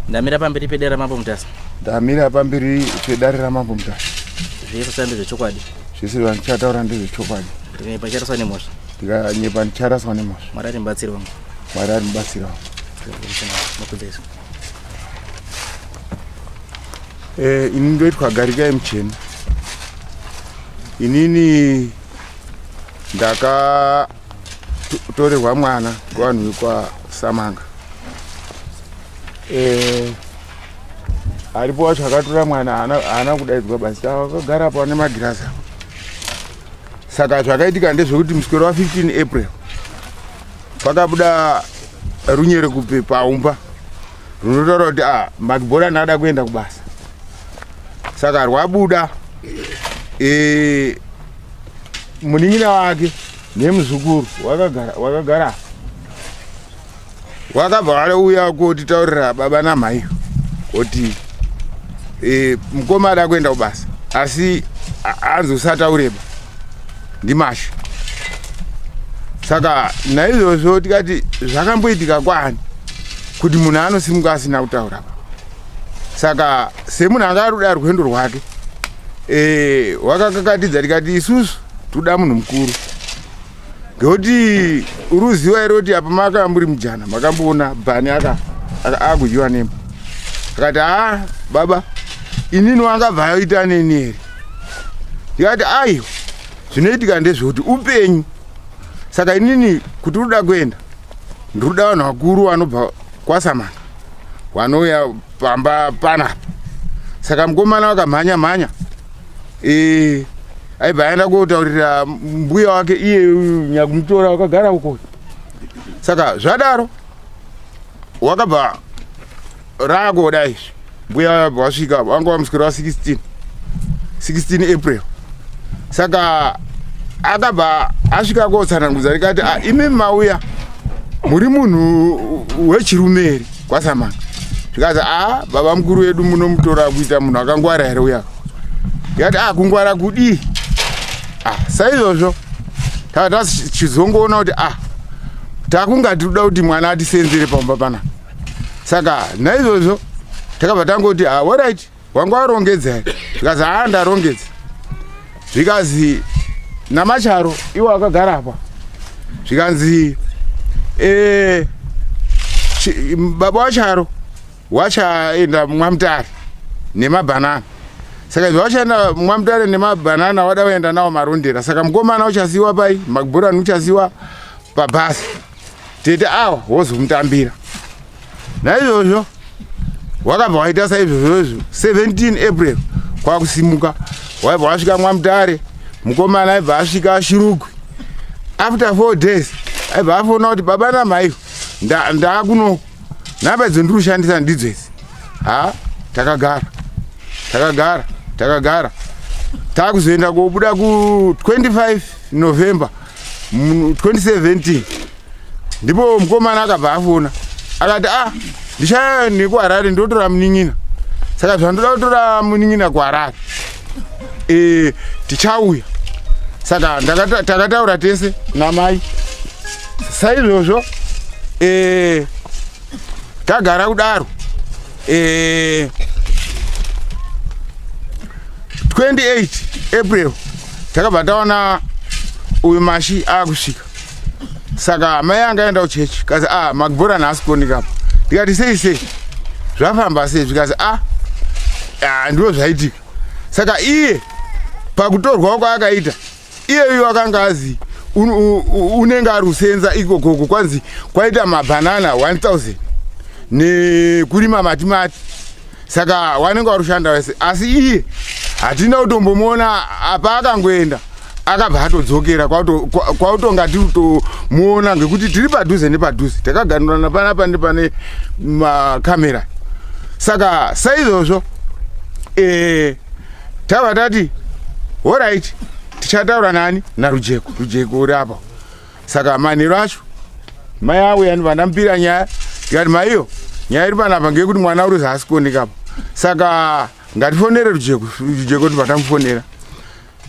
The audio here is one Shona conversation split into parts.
Ndamira pamberi pedare raMambo Mutasa. Ndamira pamberi pedare raMambo Mutasa. Zvese zvangu zvechokwadi. Zvese zvandichataura ndezvechokwadi. Ndikanyepa ndicharaswa nemhosva. Ndikanyepa ndicharaswa nemhosva. Mwari ari mubatsiri wangu. Mwari ari mubatsiri wangu. Makudza. Ini ndoitwa Garikai Muchena. Inini ndakatorerwa mwana kuvanhu vekwaSamanga. Aripo wacho akatora mwana haana kudaidzwa basi, akagara apo ane magirazi apo. Saka zvakaitika ndezvekuti muswero wa15 April pakabuda runyerekupe paumba runotaura kuti Makibhorani ada kuenda kubasa. Saka rwabuda, munin'ina wake nemuzukuru wakagara wakabva vauya kotitaurira baba namai kuti mukoma ada kuenda kubasa, asi anzi usataureba ndiMasha. Saka naizvozvo tikati zvakamboitika kwani kuti munhu anosimuka asina kutaura? Saka semunhu anga ari kuda rwendo rwake, wakakakatidza. Tikati isusu toda munhu mukuru, ngekuti uruziva here kuti apa makanga muri mujana, makamboona bhani akudyiwa nemba. Akati, "Haa baba, inini wangabva aita neni here?" Ndikati, "Aiwa, zvinoitika ndezvekuti upenyu. Saka inini kuti uruda kuenda, ndiri kuda vanhu vakuru vanobva kwaSamanga vanouya pamba panapa." Saka mukomana wakamhanya mhanya, aibva aenda kotaurira mbuya wake, iye nyakumutora wakagara uko. Saka zvadaro wakabva raakoda izvi, mbuya vabva vasvika, vanga vamuswero wa16 16 April. Saka akabva asvika kotsanangudza, rikati, "Ah, imi mauya muri munhu wechirume here kwaSamanga?" Zvikazi, "A, baba mukuru wedu munomutora kuita munhu akangwara here uya?" Ndikati, "A, kungwara kudii?" Ah, saizvozvo taka tachizongoona kuti takunga tiri kuda kuti mwana atisenzere pamba panapa. Saka naizvozvo takabva tangoti, "Ah, alright, wanga warongedza here?" Zvikazi, "Haa, ndarongedza." Zvikazi naMacharo, iwo akagara apa, zvikanzi, baba waCharo wachaenda mwaMutare nemabhanana. Saka izvo wachaenda mwaMutare nemabhanana, wada kuenda nawo Marondera. Saka mukomana uchasiwa pai, Makibhurani uchasiwa pabhasi, tete awa wozomutambira. Naizvozvo wakabva waita saizvozvozvo. 17 April kwakusimuka, waibva wasvika mwaMutare. Mukomana aibva asvika Shurugwi. After 4 days aibva afona kuti, "Baba namai, ndaakunoku, nhamba idzo ndiri kushandisa ndidzo idzi." Ha, takagara, takagara, takagara, taakuzoenda kobuda ku25 November 2017. Ndipo mukomana akabva afona akati, "A, ndichaya nekuHarare, ndotora munin'ina. Saka zvandoda kutora munin'ina kuHarare, tichauya." Saka takataura tese namai saizvozvo. Tagara kudaro, 28 April takabva taona uyu Mashi aakusvika. Saka mai anga aenda kuchechi, kazi, "A, Makibhora nhasi kuonekapo." Ndikati, "Sei, sei, zvafamba sei?" Zvikazi, "A, ah, ndiwo zvaitika." Saka iye pakutorwa kwaakaita, iyeyu akanga azi unenge ari kusenza ikokoko, kwanzi kwaita mabhanana 1000 nekurima matimati, saka wanenge vari kushanda wese. Asi iye hatina kutombomuona apa. Akangoenda, akabva atodzokera, kwautonga tiri kutomuona ngekuti tiri padhuze nepadhuze, takaganurana panapa nepane makamera. Saka saizvozvo, tava tati, "Alright, tichataura nani?" NaRujeko. Rujeko uri apa. Saka manheru acho mai auya, vandamupira nyaya. Ndikati, "Maiyo, nyaya iri panapa ngekuti mwana uri haasi kuonekapo, saka ngatifonere Rujeko." Rujeko tibva tamufonera,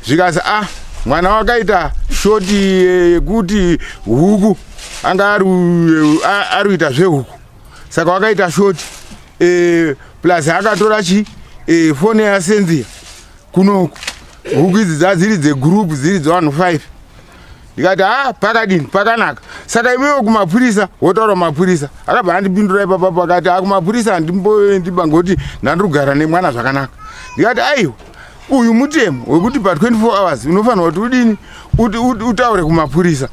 zvikazi, "A, mwana wakaita short yekuti huku anga ari kuita zvehuku, saka wakaita short." Plus akatora chi foni yasenzia kunoku. Huku idzi dzadziri dzegurupu, dziri dzevanhu 5. Ndikati, "Ha, pakadini, pakanaka. Saka iwewe kumapurisa wotaura mapurisa." Akabva andipindura ipapapo akati, "Ha, kumapurisa handimboendiba ngekuti ndandiri kugara nemwana zvakanaka." Ndikati, "Aiwa, uyu mutemo wekuti pa24 hours unofanirwa kuti udini, utaure kumapurisa."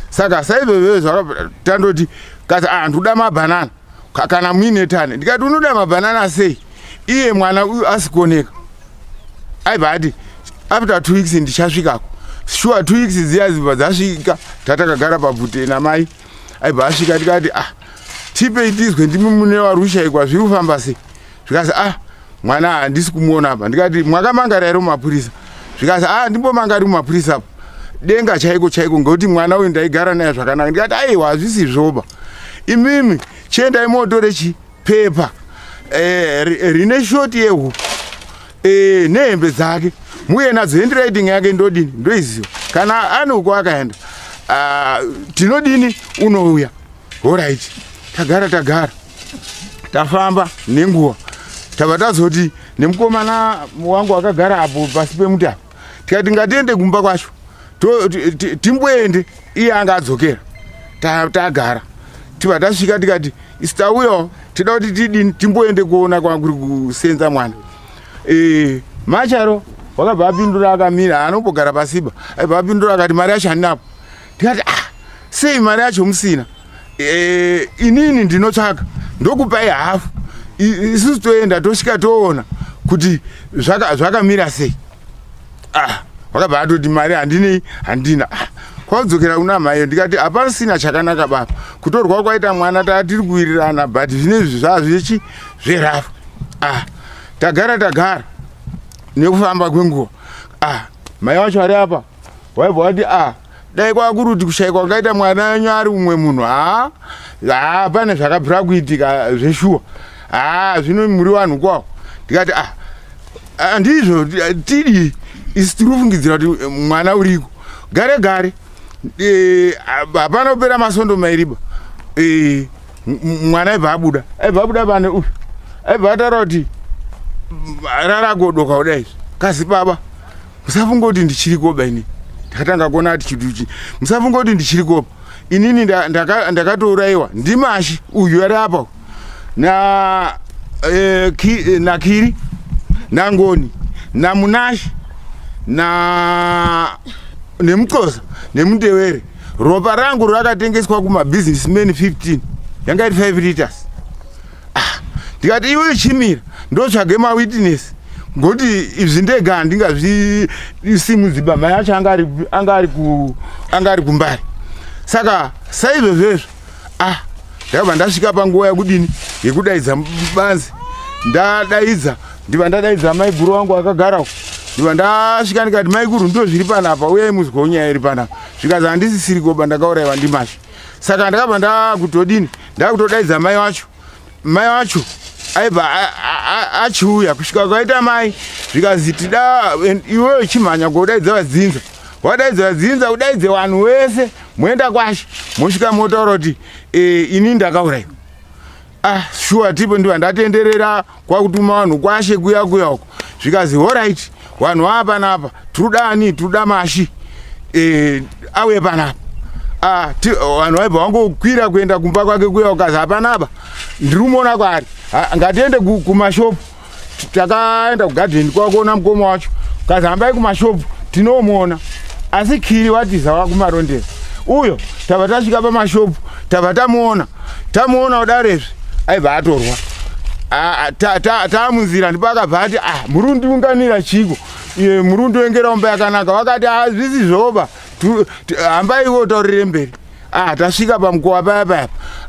Saka saizvozvo zvakatandoti kati, "Ah, ndikuda mabhanana kana muine tane." Ndikati, "Unoda mabhanana sei iye mwana uyu asikuoneka?" Aibva ati, "After 2 weeks ndichasvikako." Sure, 2 weeks dziya dzibva dzasvika, tatakagara pabvute namai. Aibva asvika, tikati, "Ah, tipei tizwe, ndimi mune warushayikwa, zviri kufamba sei?" Zvikazi, "Ah, mwana handisi kumuona apa." Ndikati, "Mwakamangara here mumapurisa?" Zvikazi, "Ah, ndimbomangari mumapurisa apa, denga chaiko chaiko, ngekuti mwana uyu ndaigara naye zvakanaka." Ndikati, "Aiwa, hazvisi zvoba. Imimi chiendai motore chipepa rine shoti yehuku nehembe dzake, muye nadzo. Handwriting yake ndodini, ndoiziva. Kana ane uko akaenda, tinodini, unouya." Alright, tagara tagara, tafamba nenguva, tabva tazoti nemukomana wangu akagara apo pasi pemuti apa, tikati, "Ngatiende kumba kwacho, timboende." Iye anga adzokera. Tagara, tibva tasvika, tikati, "Isi tauyawo, tida kuti tidini, timboende kuona kwakuri kusenza mwana." Macharo wakabva apindura akamira, anombogara pasiba. Aibva apindura akati, "Mari yacho handinapo." Tikati, "Ah, sei mari yacho musina?" "Inini ndinotsvaka, ndokupai hafu. Isusu toenda, tosvika, toona kuti zvakamira sei." Ah, wakabva atoti, "Mari handinei, handina." Ah, kwaudzokera kuna maiyo, ndikati, "Hapasina chakanaka baba. Kutorwa kwaita mwana tatiri kuwirirana, but zvinezvi zvazvechi zverafu." Ah, tagara tagara, nekufamba kwenguva, ah, mai wacho ari apa waibva wati, "Ah, dai kwakuri kuti kushayikwa kwakaita mwana wenyu ari umwe munhu, ha ha, pane zvakabvira kuitika zveshuwa. Ha, zvino muri vanhu kwawo." Ndikati, "Ah, handizvo, tidii isi? Tiri kufungidzira kuti mwana uriko." Gare gare, hapana kupera masondo mairiba, mwana aibva abuda, aibva abuda pane uyu, aibva ataura kuti raragodoka kudai izvi. "Kazi baba, musafunga kuti ndichiri koba inini. Ndakatanga kuona kuti chinhu ichi, musafunga kuti ndichiri koba inini. Ndakatourayiwa ndimashi uyu ari apa na nakiri nangoni namunashi na nemuxosa nemutewere. Ropa rangu rakatengeswa kumabusinessman 15, yanga iri 5 liters." Ah, ndikati, "Iwe chimira, ndotsvage mawitness, ngokuti izvi ndega handingazvisimudzi. Mai acho anga ari kumbari." Saka saizvozvezvo, ah, ndakabva ndasvika panguva yekudini, yekudaidza banzi. Ndadaidza, ndibva ndadaidza maiguru wangu akagara uko. Ndibva ndasvika ndikati, "Maiguru, ndo zviri panapa, uyai muzwewo nyaya iri panapa." Zvikazi, "Handisisiri koba, ndakaurayiwa ndimasha." Saka ndakabva ndakutodini, ndakutodaidza mai wacho. Mai wacho aibva achiuya. Kusvika kwaita mai, zvikazi, "Tida iwewe chimhanya kodaidza vadzinza. Wadaidza vadzinza, udaidze vanhu vese, moenda kwashe, mosvika motaura kuti ini ndakaurayiwa." Ah, shuwa, tipo ndiva ndatenderera kwakutuma vanhu kwashe kuya kuya uko. Zvikazi, "Alright, vanhu vava panapa, tirudani, tiruda mashi auye panapa." Ah, vanhu vaibva vangokwira kuenda kumba kwake kuya, ukazi, "Hapanapa, ndiri kumuona kwaari. Ngatiende kumashopu." Takaenda kugadheni kwakuona mukoma wacho, kazi, "Hambai kumashopu, tinomuona, asi kiri watiza wakumarondera uyo." Tabva tasvika pamashopu, tabva tamuona. Tamuona kudarezve, aibva atorwa. Taamunzira ndipo akabva ati, "Ah, muri kundiunganira chiko? Muri kundiwengera umba yakanaka?" Vakati, "Hazvisi zvoba, hambai taurire mberi." Ah, tasvika pamukova paya paya,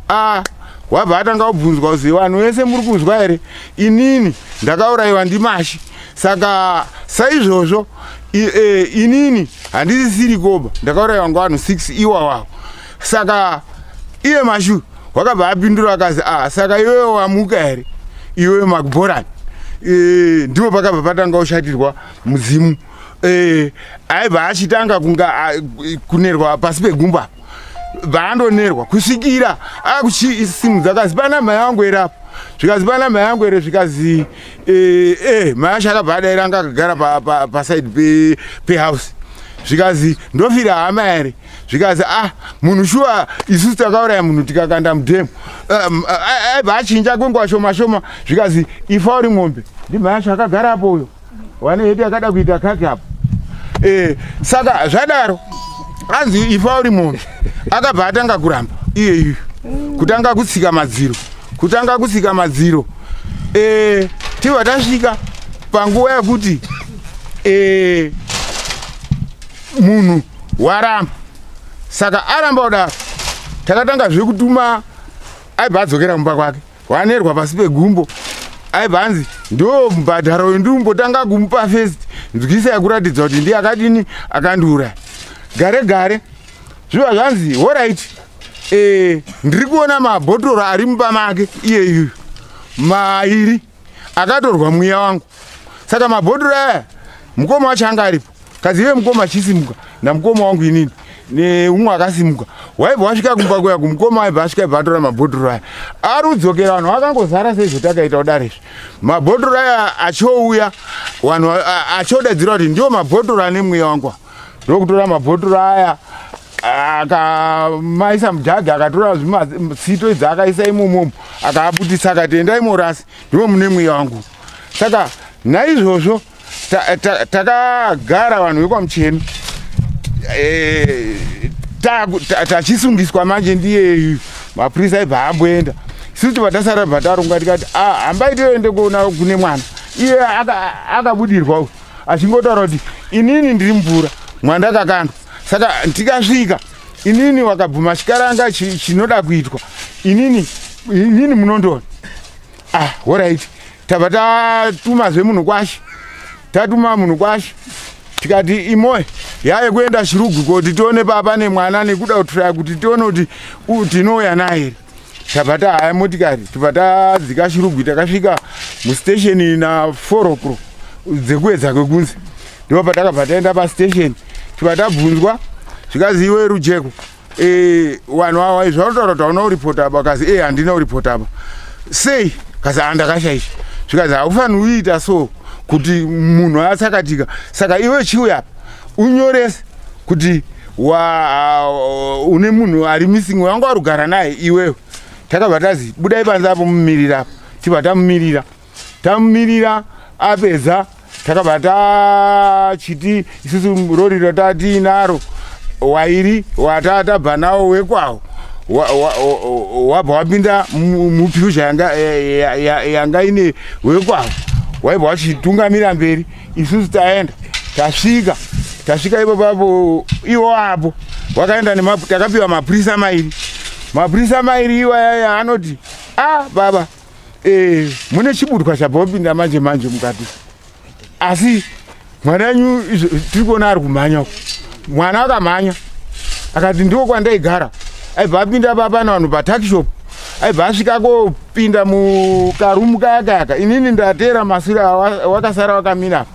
ah, wabva atanga kubvunzwa kuzi, "Vanhu vese muri kunzwa here? Inini ndakaurayiwa ndimashi. Saka saizvozvo, inini handisisiri koba, ndakaurayiwa ngavanhu 6 iwawawo." Saka iye mashu wakabva apindura akazi, "Ah, saka iwewe wamuka here iwewe makubhorani?" Ndipo pakabva patanga kushatirwa mudzimu. Aibva achitanga kunga kunerwa pasi pegumba, bvaandonerwa kusvikira akuchisimudza, kazi, "Pana mai vangu here apo?" Zvikazi pana mai yangu here? Zvikazi mai acho akabva adaira, anga akagara paside pehouse. Zvikazi ndofira hama here? Zvikazi ah, munhu shuwa, isusu takauraya munhu tikakanda mudhemu. Aibva achinja kwenguva shoma shoma. Zvikazi ifa uri mombe. Ndimai acho akagara apo, uyo wane hedu akada kuita kaki apo. Saka zvadaro anzi ifa uri mombe, akabva atanga kuramba iyeyu, kutanga kutsika madziro, kutanga kutsika madziro. Tibva tasvika panguva yekuti munhu waramba. Saka aramba kudaro, takatanga zvekutuma. Aibva adzokera mumba kwake, wanerwa pasi pegumbo. Aibva anzi ndo mubhadharo wendiumbotanga kumupa first nzwisa yekuratidza kuti ndiye akadini, akandiuraya. Gare gare zviva zvanzi alright, ndiri kuona mabhotoro ari mumba make iyeyu mairi akatorwa mweya wangu. Saka mabhotoro aya, mukoma wacho anga aripo, kazi iye mukoma achisimuka namukoma wangu inini neumwe akasimuka, waibva wasvika kumba kuya kumukoma, waibva asvika, ibva atora mabhotoro aya, ari kudzokera, vanhu vakangozara seizvo takaita kudare izvi. Mabhotoro aya achiouya, vanhu achiodaidzira kuti ndiwo mabhotoro ane mweya wangu. Ndokutora mabhotoro aya, akamaisa mujagi, akatora zvimasito idzi, akaisa imomomo, akaabudisa, akati endai morasi, ndimo mune mweya wangu. Saka naizvozvo takagara vanhu vekwaMucheni, tachisungiswa manje ndiye mapurisa aibva amboenda. Isusu tibva tasara, bva taronga tikati ah, hambai toende kuona kune mwana. Iye akabudirwa uyu achingotaura kuti inini ndiri mvura mwandakakandwa. Saka tikasvika, inini wakabvuma chikaranga chinoda kuitwa, inini munondona. Ah, alright, tabva tatumazve munhu kwashe. Tatuma munhu kwashe, tikati imoe yaye kuenda Shurugwi kuti tione papa nemwana, nekuda kutiraya kuti tione kuti tinouya naye here. Tabva tahaya motikari, tibva tadzika Shurugwi. Takasvika mustation na4 o'clock dzekuedza kwekunze. Ndipo patakabva taenda pastation, tibva tabvunzwa, zvikazi iwe Rujeko, vanhu ava zvavanotaura kuti hauna kuripota apa. Kazi handina kuripota apa. Sei? Kazi handakashaisha. Zvikazi haufaniri kuita so kuti munhu atsakatika. Saka iwe chiuya apa unyorese kuti wa une munhu ari missing wanga warugara naye iwewe. Takabva tazi budai panze apo, mumirira apo. Tibva tamumirira, tamumirira apedza, takabva tachiti isusu rori ratatiinaro wairi watatabva nawo wekwawo wabva wapinda mupusha yanga ine wekwawo, waibva wachitungamira mberi. Isusu taenda, tasvika, tasvika ipo papo iwo apo wakaenda, takapiwa mapurisa mairi. Mapurisa mairi iwayaya anoti a ah, baba, mune chibutwa chabva kupinda manje manje mukati, asi mwana wenyu tiri kuona ari kumhanya uko. Mwana akamhanya akati ndiko kwandaigara. Aibva apinda papana vanhu patuckshop, aibva asvika kopinda mukarumu kaya kayaka. Inini ndateera masure, wakasara wakamira apa.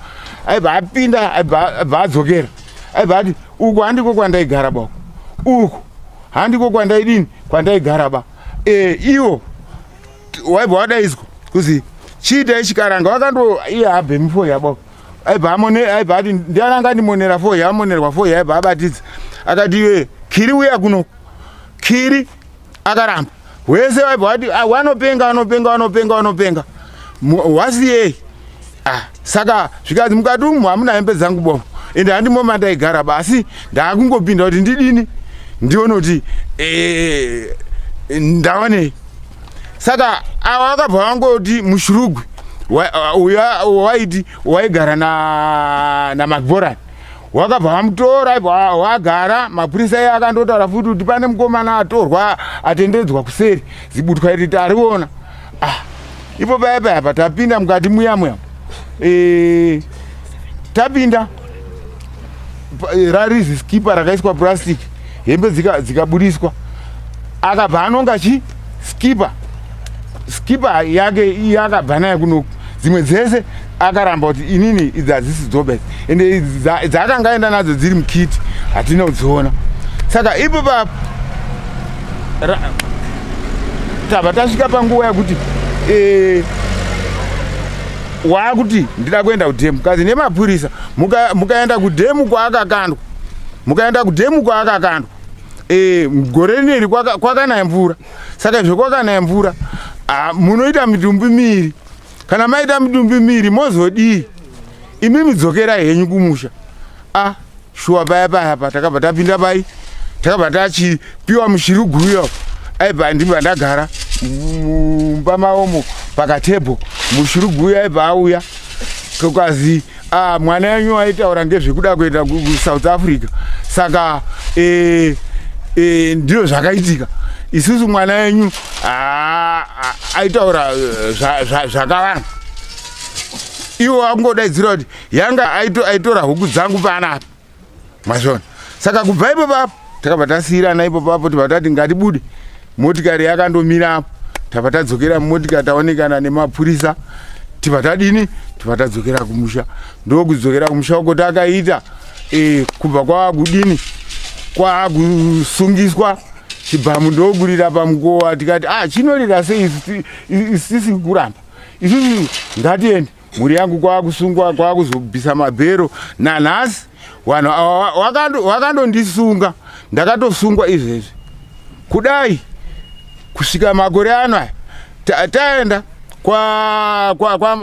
Aibva apinda, aibva adzokera, aibva ati uku handiko kwandaigara ba, uku handiko kwandaidini, kwandaigara ba. Iwo waibva wadaizwa kuzi chiitai chikaranga wakando iye abhemi foya ba. Aibva amone, aibva ati ndiani angandimonera foya? Amonerwa foya, aibva abatidza, akati iwe Kiri, uya kuno Kiri. Akaramba wese, waibva wati "Ah, wanopenga, wanopenga, wanopenga, wanopenga, wasiyei. Ah, saka zvikanzi mukati umu hamuna hembe dzangu bomo, ende handimo mandaigara basi, ndaakungopinda kuti ndidini, ndione kuti ndaonei. Saka ava vakabva vangoti muShurugwi uya waiti waigara naMacborani, wakabva vamutora, ibva wagara. Mapurisa iye akandotaura futi kuti pane mukomana atorwa, atendedzwa kuseri, zibutwa iri tariona. Ah, ipo paya paya patapinda mukati muya muya, tapinda rarizi skipa rakaiswa plastic, hembe dzikabudiswa, akabva anonga chi skipa, skipa yake iye akabva naye kunoku. Dzimwe dzese akaramba kuti inini idzi hadzisi dzoba idzi, ende idzi dzaakanga aenda nadzo dziri mukiti, hatina kudziona. Saka ipo pa tabva tasvika panguva yekuti Waakuti ndida kuenda kudhemu kazi nemapurisa. Mukaenda kudhemu kwaakakandwa, mukaenda kudhemu kwaakakandwa, gore rineri kwakanaya mvura. Saka izvo kwakanaya mvura, munoita mitumbi miiri. Kana maita mitumbi miiri mozodii? Imimi dzokerai henyu kumusha. Shuwa paya paya pa takabva tapinda pai, takabva tachipiwa mushiruguru. Aibva ndibva ndagara mumba maomo pakatebho. Mushiruguru aibva auya kukazi, mwana wenyu aitaura ngezvekuda kuenda kuSouth Africa. Saka ndizvo zvakaitika. Isusu mwana wenyu aitaura zvakawanda. Iwo angodaidzira kuti yanga aitora huku dzangu panapa. Mazvona. Saka kubva ipo papo takabva tasiyirana ipo papo, tibva tati ngatibude. Motikari yakandomira apo, tabva tadzokera mumotikari, taonekana nemapurisa, tibva tadini, tibva tadzokera kumusha. Ndokudzokera kumusha uko takaita kubva kwakudini, kwakusungiswa chibhamu ndokurira pamukowa. Tikati chinorira sei isisi kuramba, isusu ngatiende. Mhuri yangu kwakusungwa, kwakuzobvisa mabhero. Nanhasi vanhu ava wakandondisunga, ndakatosungwa izvezvi kudai kusvika makore ano aya. Taenda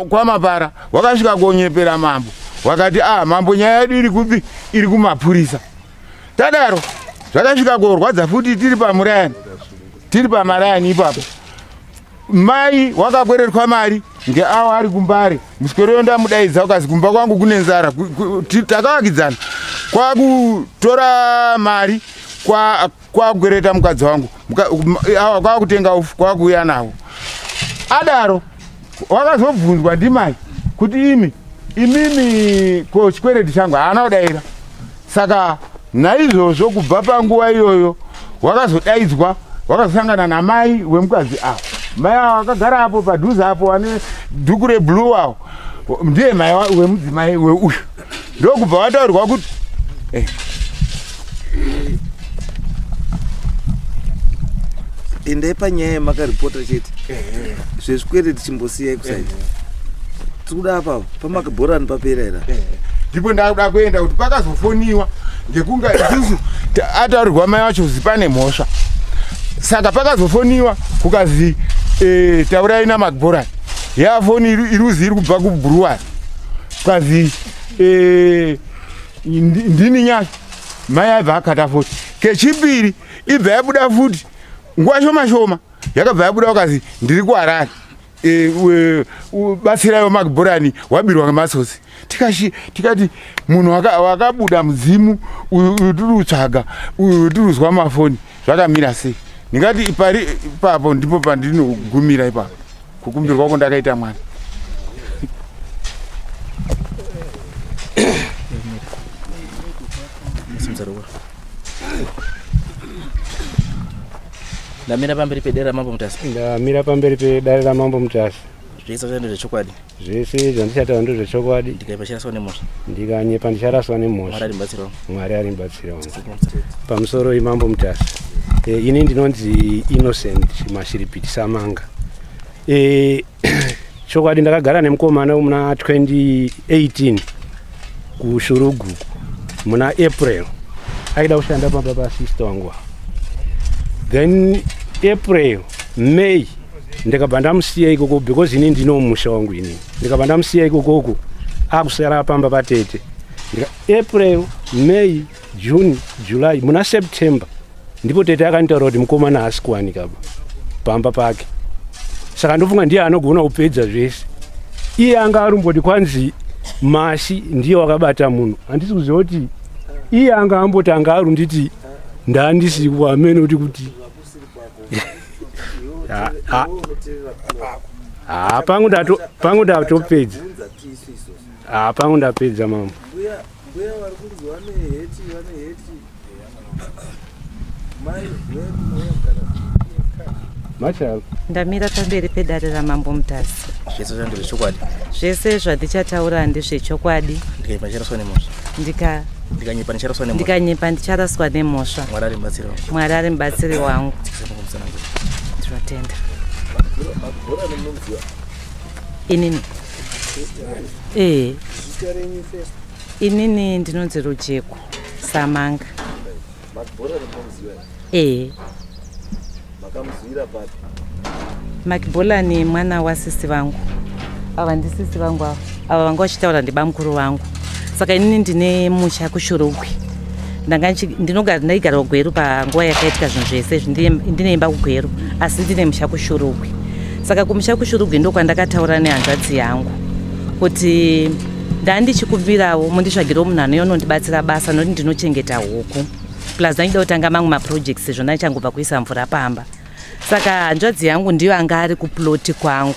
kwamapara, wakasvika konyepera mambo, wakati mambo nyaya yedu iri kupi? Iri kumapurisa. Tadaro zvakasvika korwadza futi. Tiri pamurayani, tiri pamarayani ipapo, mai wakakweretwa mari ngeawo ari kuMbare. Muswero ndamudaidza, ukazi kumba kwangu kune nzara. Takavakidzana, kwakutora mari kwakukwereta mukadzi wangu, awa kwakutenga ufu, kwakuuya nawo. Adaro wakazobvunzwa ndimai kuti imi imimi ko chikwereti changu? Haana kudaira. Saka naizvozvo kubva panguva iyoyo wakazodaidzwa, wakazosangana namai wemukadzi avo. Mai avo vakagara apo padhuze apo, vane dhuku reblue avo, ndiye mai wemudzimai weuyu. Ndokubva wataurirwa kuti Endai panyaya yemakaripota chete, zvezvikwereti chimbosiyai kuside. Tiri kuda apa pamakabhorani papera here? Ndipo ndakuda kuenda kuti pakazofoniwa ngekunga isusu ataurirwa mai vacho kuzi pane mhosva. Saka pakazofoniwa kukazi taurai namakbhorani. Yafoni iruzi iri kubva kubruwari, kukazi ndini Nyasha. Mai aibva akata futi kechipiri, ibva yabuda futi nguva shoma shoma, yakabva yabuda kukazi ndiri kuHarare, batsiraiwo makbhorani, wabirwa ngematsotsi. Tikati munhu wakabuda mudzimu uyu tiri kutsvaga, uyu tiri kuzwa mafoni, zvakamira sei? Ndingati pari ipapo ndipo pandinogumira ipapo kukumbirwa kwako ndakaita mwana. Ndamira pamberi pedare raMambo Mutasa. Ndamira pamberi pedare raMambo Mutasa. Zvese ndezvechokwadi. Zvese zvandichataura ndezvechokwadi. Ndikanyepa ndicharaswa nemhosva. Ndikanyepa ndicharaswa nemhosva. Mwari ari mubatsiri wangu. Mwari ari mubatsiri wangu. Pamusoro iMambo Mutasa. Ini ndinonzi Innocent Mashiripiti Samanga. Chokwadi ndakagara nemukomana muna 2018 kuShurugu muna April. Aida kushanda pamba pasister wangu. Then April, May ndikabva ndamusiya ikoko because ini ndino musha wangu inini. Ndikabva ndamusiya ikokoko akusara pamba patete. April, May, June, July, muna September ndipo tete akanditaura kuti mukomana haasi kuwanika pamba pake. Saka ndofunga ndiye anogona kupedza zvese. Iye anga arumboti kwanzi Masi ndiye wakabata munhu. Handisi kuziva kuti iye anga amboti anga arunditi ndandisipo amene kuti pangu ndatopedza. Pangu ndapedza mambo. Mbuya vari kunzi vane heti, vane heti. Mai, Machalo. Ndamira pamberi pedare raMambo Mutasa. Zvese ndezvechokwadi. Zvese zvandichataura ndezvechokwadi. Ndikanyepa ndicharaswa nemhosva. Ndikanyepa ndicharaswa nemhosva. Ndikanyepa ndicharaswa nemhosva. Mwari ari mubatsiri wangu. Mwari ari mubatsiri wangu. Tsikisa mukumusanangura. Ndinotenda. Inini inini ndinonzi Rujeko Samanga. Makibholani mwana wasisi vangu. Ava ndisisi vangu ava. Ava vanga vachitaura ndibamukuru vangu. Saka inini ndine musha kuShurugwi. Ndaigara kuGweru panguva yakaitika zvinhu zvese izvi. Ndine imba kuGweru asi ndine musha kuShurugwi. Saka kumusha kuShurugwi ndokwandakataura nehanzvadzi yangu kuti ndandichikumbirawo munditsvagirewo munhu anouya unondibatsira basa nokuti ndinochengeta huku. Plus ndachida kutanga mamwe maprojects sezvo ndachangobva kuisa mvura pamba. Saka hanzvadzi yangu ndiyo anga ari kuploti kwangu.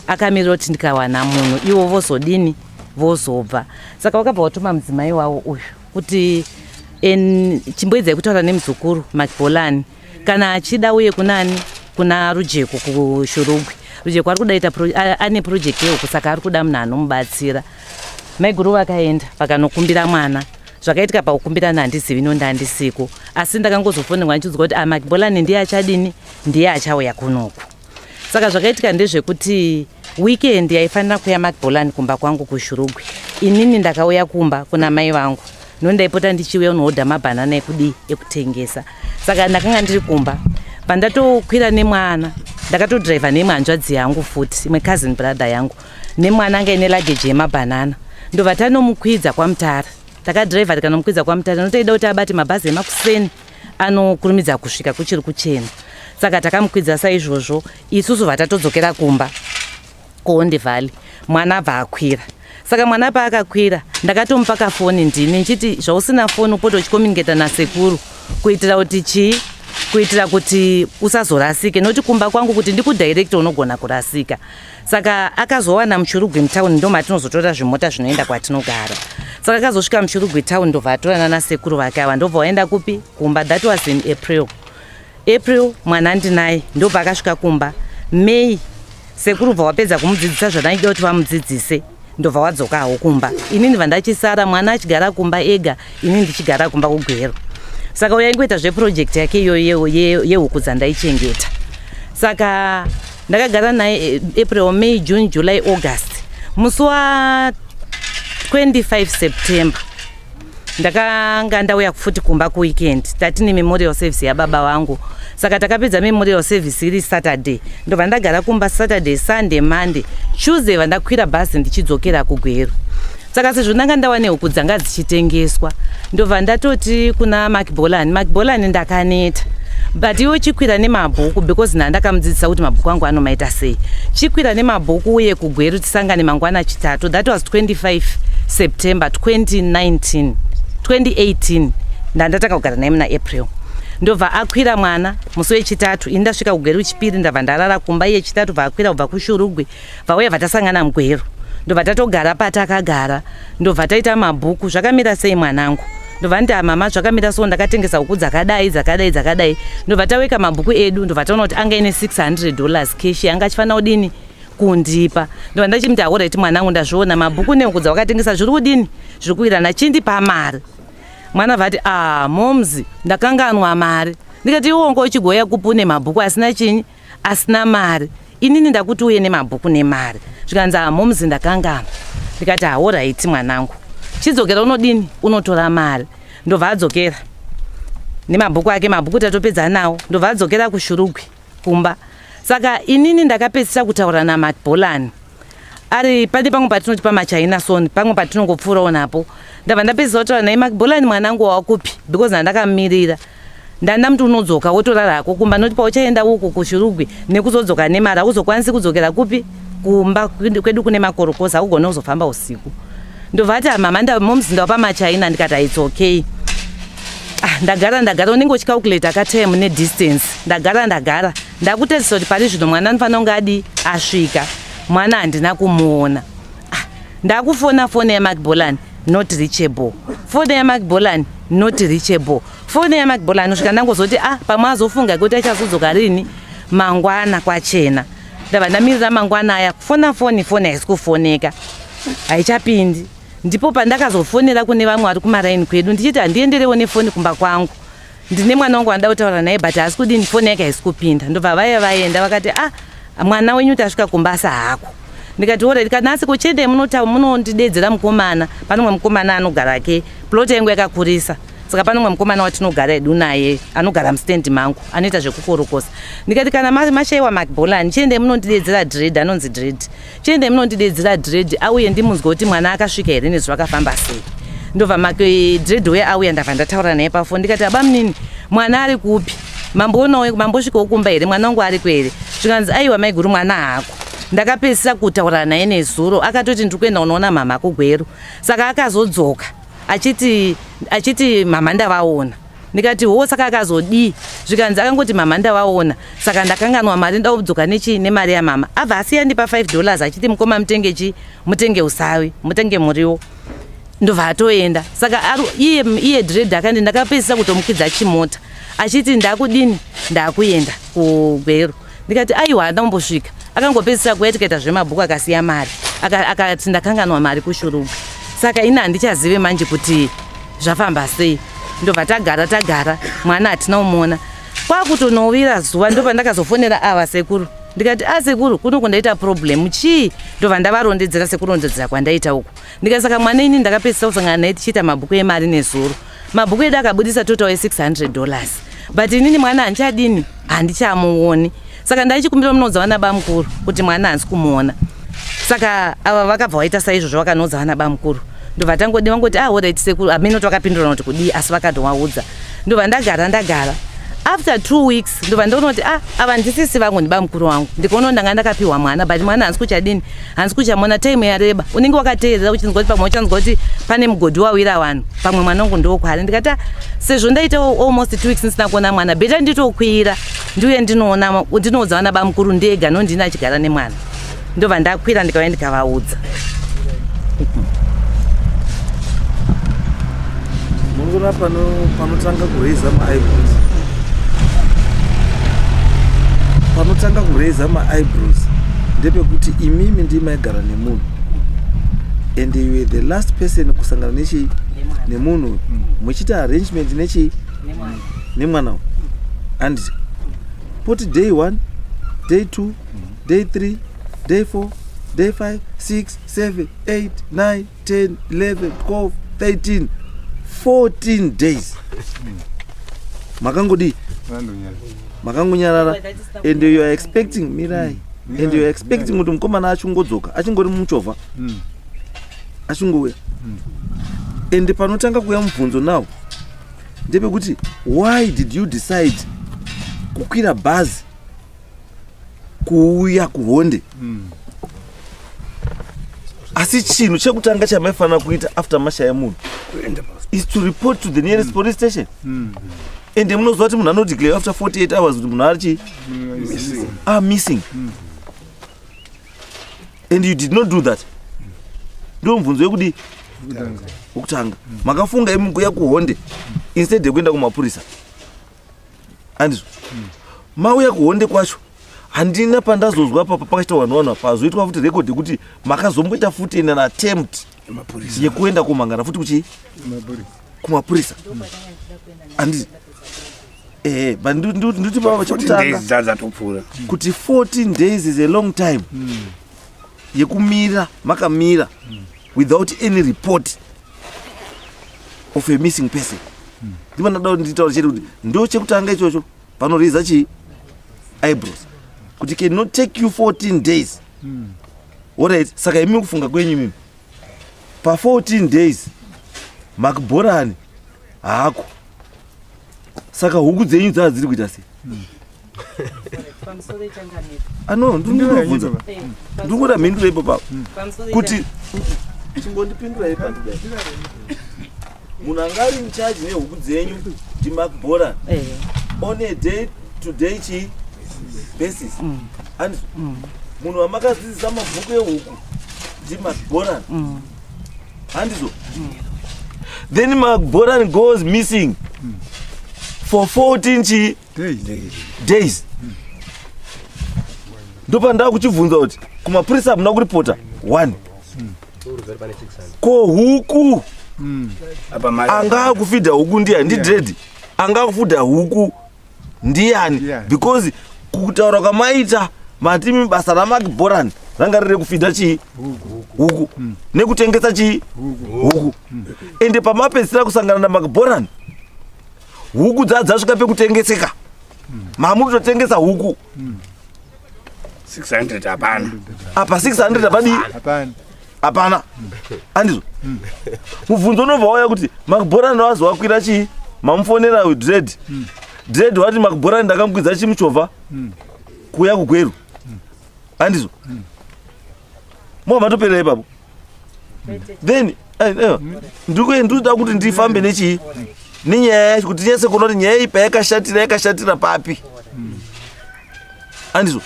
Akamirira kuti ndikawana munhu ivo vozodini vozobva. Saka wakabva watuma mudzimai wavo uyu kuti chimboedzai kutaura nemuzukuru Makibholani kana achida uye kunani kuna Rujeko kuShurugwi. Rujeko ari kuda ita ane project yehuku saka ari kuda munhu anomubatsira. Maiguru vakaenda vakanokumbira mwana. Zvakaitika pakukumbirana handizivi nondi handisiko. Asi ndakangozofonerwa ndichiudzwa kuti Makibholani ndiye achadini ndiye achauya kunoku. Saka zvakaitika ndezvekuti weekend yaifanira kuya Makibholani kumba kwangu kuShurugwi. Inini ndakauya kumba kuna mai vangu. Nondaipota ndichiuya unohodha mabhanana ekudii ekutengesa. Saka ndakanga ndiri kumba. Pandatokwira nemwana ndakatodhiraivha neimwe hanzvadzi yangu futi imwe cousin brother yangu nemwana anga ine luggage yemabhanana. Ndobva tanomukwidza kwaMutare. Takadhiraivha tikanomukwidza kwaMutare notoida kuti abate mabhazi emakuseni anokurumidza kusvika kuchiri kuchena. Saka takamukwidza saizvozvo isusu vatatodzokera kumba kuHonde Valley. Mwana abva akwira. Saka mwana paakakwira ndakatomupa kafoni ndini ndichiti zvausina foni upote uchikomuniketa nasekuru kuitira kuti chii kuitira kuti usazorasike nokuti kumba kwangu kuti ndikudhairekta unogona kurasika. Saka akazowana muShurugwi mutauni ndo matinozotora zvimota zvinoenda kwatinogara. Saka akazosvika muShurugwi town ndobva atorana nasekuru vake ava ndobva waenda kupi kumba. That was in April. April mwana ndinaye ndobva akasvika kumba. May sekuru bva wapedza kumudzidzisa zvadaida kuti vamudzidzise ndobva wadzokawo kumba. Inini vandachisara mwana achigara kumba ega inini ndichigara kumba kuGweru. Saka uya ingoita zveproject yake iyoyo yehuku dzandaichengeta. Saka ndakagara naye April, May, June, July, August. Musi wa 25 September ndakanga ndauya futi kumba kuweekend. Tatine memorial service yababa vangu. Saka takapedza memorial service iri Saturday. Ndobva ndagara kumba Saturday, Sunday, Monday, Tuesday vandakwira bhazi ndichidzokera kuGweru. Saka sezvo ndanga ndawane huku dzanga dzichitengeswa ndobva ndatoti kuna Makibholani, Makibholani ndakaneta. But iwe chikwira nemabhuku because ndakamudzidzisa kuti mabhuku angu anomaita sei. Chikwira nemabhuku uye kuGweru tisangane mangwana Chitatu. That was 25 September 2019. 2018 ndandatanga kugara naye muna April. Ndobva akwira mwana musi wechitatu. Ini ndasvika kuGweru chipiri ndabva ndarara kumba iye Chitatu bva akwira kubva kuShurugwi vauya vatasangana muGweru. Ndobva tatogara patakagara ndobva taita mabhuku. Zvakamira sei mwanangu? Ndobva nditi mama zvakamira so ndakatengesa huku dzakadai dzakadai dzakadai. Ndobva taweka mabhuku edu ndobva taona kuti anga ine $600 cash anga achifanira kudini kundipa. Ndobva ndachimuti alright mwanangu ndazviona mabhuku nehuku dzawakatengesa zviri kudini zviri kuwirana chindipa mari. Mwana vati momzi ndakanganwa mari. Ndikati iwe wanga uchigoya kupi une mabhuku asina chinyi asina mari. Inini ndakuti uye nemabhuku nemari. Zvikanzi momzi ndakanganwa. Ndikati alright mwanangu chidzokera unodini unotora mari. Ndobva adzokera nemabhuku ake mabhuku tatopedza nawo. Ndobva adzokera kuShurugwi kumba. Saka inini ndakapedzisa kutaura naMakibholani ari pane pamwe patinoti pamachina soni pamwe patinongopfuurawo napo. Ndabva ndapedzisa kutaura naye Makibholani mwanangu wakupi because ndandakamirira. Ndandamuti unodzoka wotorara hako kumba noti pauchaenda uku kuShurugwi nekuzodzoka nemari hauzokwanisi kudzokera kupi kumba kwedu kune makorokoza haugone kuzofamba usiku. Ndobva ati mama momuzinda wapamachina. Ndikati it's okay. Ndagara unenge uchicalculate katime nedistance. Ndagara ndakutarisa kuti pari zvino mwana anofanira kunge adi asvika. Mwana handina kumuona. Ndakufona foni yaMakibholani not reachable. Foni yaMakibholani not reachable. Foni yaMakibholani kusvika ndangozoti pamwe azofunga kuti achazodzoka rini mangwana kwachena. Ndabva ndamirira mangwana aya kufona foni haisi kufoneka haichapindi. Ndipo pandakazofonera kune vamwe vari kumaraini kwedu ndichiti handienderewo nefoni kumba kwangu. Ndine mwana wangu wandida kutaura naye but haasi kudini foni yake haisi kupinda. Ndobva vaya vaenda vakati Mwana wenyu tasvika kumba asi hako. Ndikati alright, kana asi kuchende munondidedzera mukomana, pane mumwe mukomana anogara ke plot yangu yakakurisa. Saka pane mumwe mukomana watinogara edu naye anogara mustendi mangu anoita zvekukorokosa. Ndikati kana mashaiwa Macbolani, chiende munondidedzera Dread, anonzi Dread. Chiende munondidedzera Dread auye ndimunzwe kuti mwana akasvika here nezvo akafamba sei. Ndobva Dread uye auya, ndabva ndataura naye pafoni. Ndikati aba munini, mwana ari kupi? Mamboonawo mambosvikawo kumba here? Mwana wangu ariko here? Zvikanzi aiwa maiguru, mwana hako. Ndakapedzisa kutaura naye nezuro, akatoti ndiri kuenda kunoona mama kuGweru. Saka akazodzoka achiti mama ndavaona. Ndikati ho, saka akazodii? Zvikanzi akangoti mama ndavaona, saka ndakanganwa mari, nda kudzoka nechi nemari yamama. Abva asiya ndipa $5 achiti mukoma mutenge chi mutenge usawi, mutenge muriwo. Ndobva atoenda. Saka iye Dread akandi ndakapedzisa kutomukidza chimota achiti ndakudini, ndakuenda kuGweru. Ndikati aiwa, handina kumbosvika. Akangopedzisa kuya tikaita zvemabhuku, akasiya mari, akati ndakanganwa mari kuShurugwi. Saka ini handichazive manje kuti zvafamba sei. Ndobva tagara mwana hatina kumuona. Kwakutonowira zuva ndobva ndakazofonera ava sekuru. Ndikati a sekuru, kuno kundaita problem chii? Ndobva ndavarondedzera sekurondedzera kwandaita uku. Ndikati saka mwana ini ndakapedzisa kusangana naye tichiita mabhuku emari nezuro. Mabhuku edu akabudisa total ye$600, but inini mwana handichadini, handichamuoni. Saka ndaichikumbira munoudza vana bamukuru kuti mwana handisi kumuona. Saka ava vakabva vaita saizvozvo, vakanoudza vana bamukuru. Ndobva tangodi vangoti ah alright sekuru, hameno twakapindura kuti kudii, asi vakatovaudza. Ndobva ndagara after 2 weeks, ndobva ndaona kuti ah, ava ndisisi vangu, ndibamukuru wangu. Ndikaona ndanga ndakapiwa mwana, but mwana handisi kuchadini, handisi kuchamuona. Time yareba, unenge wakateerera uchinzwa kuti pamwe uchanzwa kuti pane mugodhi wawira vanhu, pamwe mwana wangu ndokwari. Ndikati ah, sezvo ndaita almost 2 weeks ndisina kuona mwana, better nditokwira ndiuye ndinoona, ndinoudza vana bamukuru ndega, nondini achigara nemwana. Ndobva ndakwira ndikauya ndikavaudza. Munoona panotanga kuraisa maeyebrows, panotanga kuraisa maeyebrows ndepekuti imimi ndimaigara nemunhu and you were the last person kusangana nechi nemunhu muchiita arrangement nechi nemwana, handiti? Poti day 1, day 2, day 3, day 4, day 5, 6, 7, 8, 9, 10, 11, 12, 13, 14 days makangodii, makangonyarara, and you are expecting, mirai, and you are expecting kuti mukomana achingodzoka, achingori mumuchovha, achingouya. And panotanga kuuya mubvunzo now ndepekuti why did you decide kukwira bhazi kuuya kuHonde? Asi chinhu chekutanga chamaifanira kuita after mashaya munhu is to report to the nearest police station. Ende munoziva kuti munhu anodeclare after 48 hours kuti munhu ari chii, are missing, and you did not do that. Ndo mubvunzo wekudi wekutanga. Makafunga imi kuya kuHonde instead yekuenda kumapurisa, handizvo? Mauya kuHonde kwacho, handina pandazozwa papa pakaita vanhu pazoitwa futi record yekuti makazomboita futi an attempt yekuenda kumhangana futi kuchii, kumapurisa, handiti? Ehe, but nditi papa chekutanga Dzadzatopfuura. kuti 14 days is a long time yekumira makamira without any report of a missing person. Ndipo ndada kuti nditaure chete kuti ndo chekutanga ichocho panoraiza chii, eyebrows, kuti cannot take you 14 days. Alright, saka imi kufunga kwenyu imimi pa14 days Makibhorani haako, saka huku dzenyu dzaa dziri kuita sei? Ano ndinobvunza, ndikuda mhinduro ipo papo kuti chimbondipindura ipandidai. Munhu anga ari in charge nehuku dzenyu ndiMakbhoran on a day to day chi basis, handizvo? Munhu wamakadzidzisa mabhuku ehuku ndiMakbhoran, handizvo? Then Makbhoran goes missing for 14 chi days. Ndopandaa kuchibvunza kuti kumapurisa hamuna kuripota one, ko huku Apa mari anga akufidha huku ndiani? NdiDread anga akufudha huku ndiani? Ndiani? Because kutaura kwamaita Matimi basa raMakibhorani ranga riri kufidha chii? Huku. Nekutengesa chii? Huku. Ende pamapedzisira kusangana naMakibhorani, huku dzasvika pekutengeseka. Mamutotengesa huku 600 hapana. Apa 600 hapadi? Hapana. Andizvo. Mubvunzo unobva wauya kuti Makibhorani wazowakwira chii? Mamufonera Dread. Dread wati Makibhorani ndakamukwidza chimuchovha kuuya kuGweru. Andizvo. Mwa matopera ipapo. Then ndikuda kuti ndifambe nechii? Nenyaya yacho kuti tinyatse kuona kuti nyaya iyi payakashatira yakashatira papi. Andizvo.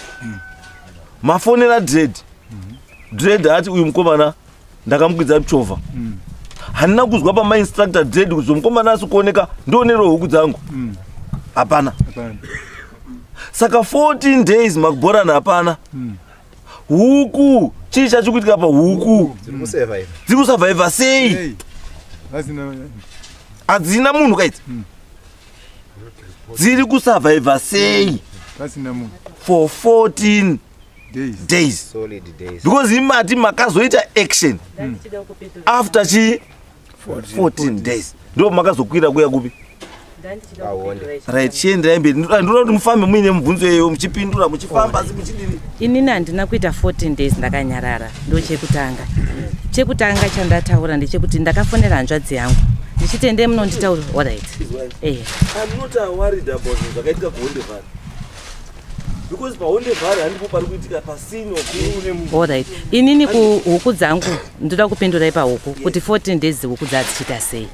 Mafonera Dread. Dread ati uyu mukomana ndakamukwidza muchovha. Handina kuzwa pamainstructor Dread kuti mukomana asi kuoneka ndionero huku dzangu. Hapana. Saka 14 days Makibhorani hapana. Huku chii chacho kuitika pahuku? Dziri kusurvive sei? Hadzina munhu kaidzi. Dziri kusurvive sei for 14 days? Because imati makazoita action after chi 14 days, ndo makazokwira kuya kupi? Right, chienderai mberi. Ndinoda kuti mufambe muine mubvunzo iyoyo, muchipindura, muchifamba, asi muchidini. Inini handina kuita 14 days ndakanyarara. Ndo chekutanga. Chekutanga chandataura ndechekuti ndakafonera hanzvadzi yangu ndichiti endei munonditaura. Alright. I'm not worried about zvakaitika kuHonde Valley, because paHonde Valley handipo pari kuitika pasini. Alright, inini kuhuku dzangu ndoda kupindurai pahuku kuti 14 days huku dzadzichiita sei.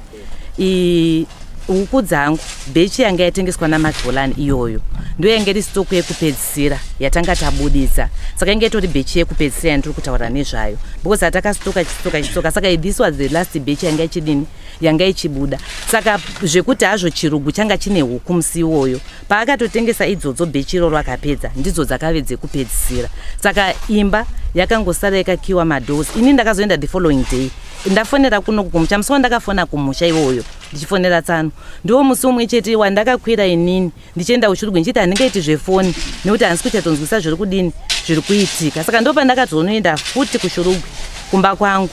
Huku dzangu, batch yanga yatengeswa naMakbolani iyoyo ndo yanga iri stock yekupedzisira yatanga tabuditsa. Saka inge itori batch yekupedzisira yandiri kutaura nezvayo, because hatakastoka chistoka chistoka. Saka this was the last batch yanga ichidini, yanga ichibuda. Saka zvekuti hazvo chirugu changa chine huku musi iwoyo paakatotengesa idzodzo, batch iroro akapedza, ndidzo dzakave dzekupedzisira. Saka imba yakangosara yakakiwa madoors. Ini ndakazoenda the following day, ndafonera kuno kumusha. Musi wandakafona kumusha iwoyo ndichifonera tsano, ndiwo musi umwe chete wandakakwira inini ndichienda kuChirugwi, ndichiti handingaiti zvefoni nekuti handisi kuchatonzwisa zviri kudini, zviri kuitika. Saka ndo pandakatonoenda futi kuShurugwi kumba kwangu,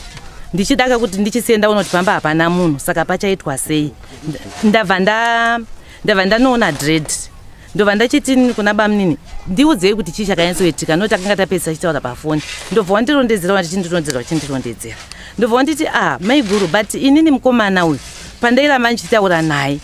ndichidaka kuti ndichisiye ndaona kuti pamba hapana munhu, saka pachaitwa sei? Ndabva ndanoona Dread, ndobva ndachiti kuna bamunini, ndiudzei kuti chii chakanyatsoitika, nokuti akanga tapedzisa chitaura pafoni. Ndobva wandirondedzera, wachindirondedzera, wachindirondedzera, ndobva wanditi, "Ah, maiguru, but inini mukomana uyu pandairamba ndichitaura naye,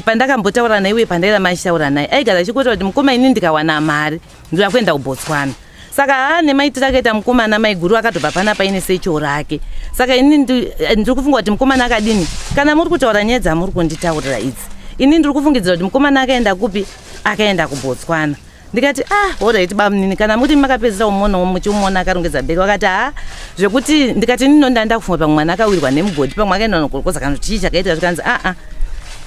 pandakambotaura naye uye pandairamba ndichitaura naye, aigara achikuita kuti mukoma, inini ndikawana mari ndoda kuenda kuBotswana." Saka haa, nemaitiro akaita mukomana, maiguru, akatobva panapa ine secho rake. Saka ini ndiri kufunga kuti mukomana akadini. Kana muri kutaura nyaya dzamuri kunditaurira idzi, ini ndiri kufungidzira kuti mukomana akaenda kupi? Akaenda kuBotswana. Ndikati, "Ah, alright bamunini, kana muri makapedzisa umuonawo, muchimuona akarongedza bhegi." Wakati, "Ha, zvekuti." Ndikati, "Nino ndanda kufunga pamwe mwana akawirwa nemugodhi, pamwe akaenda nokorokoza, kana kuti chii chakaitika." Zvikanzi, "Aa,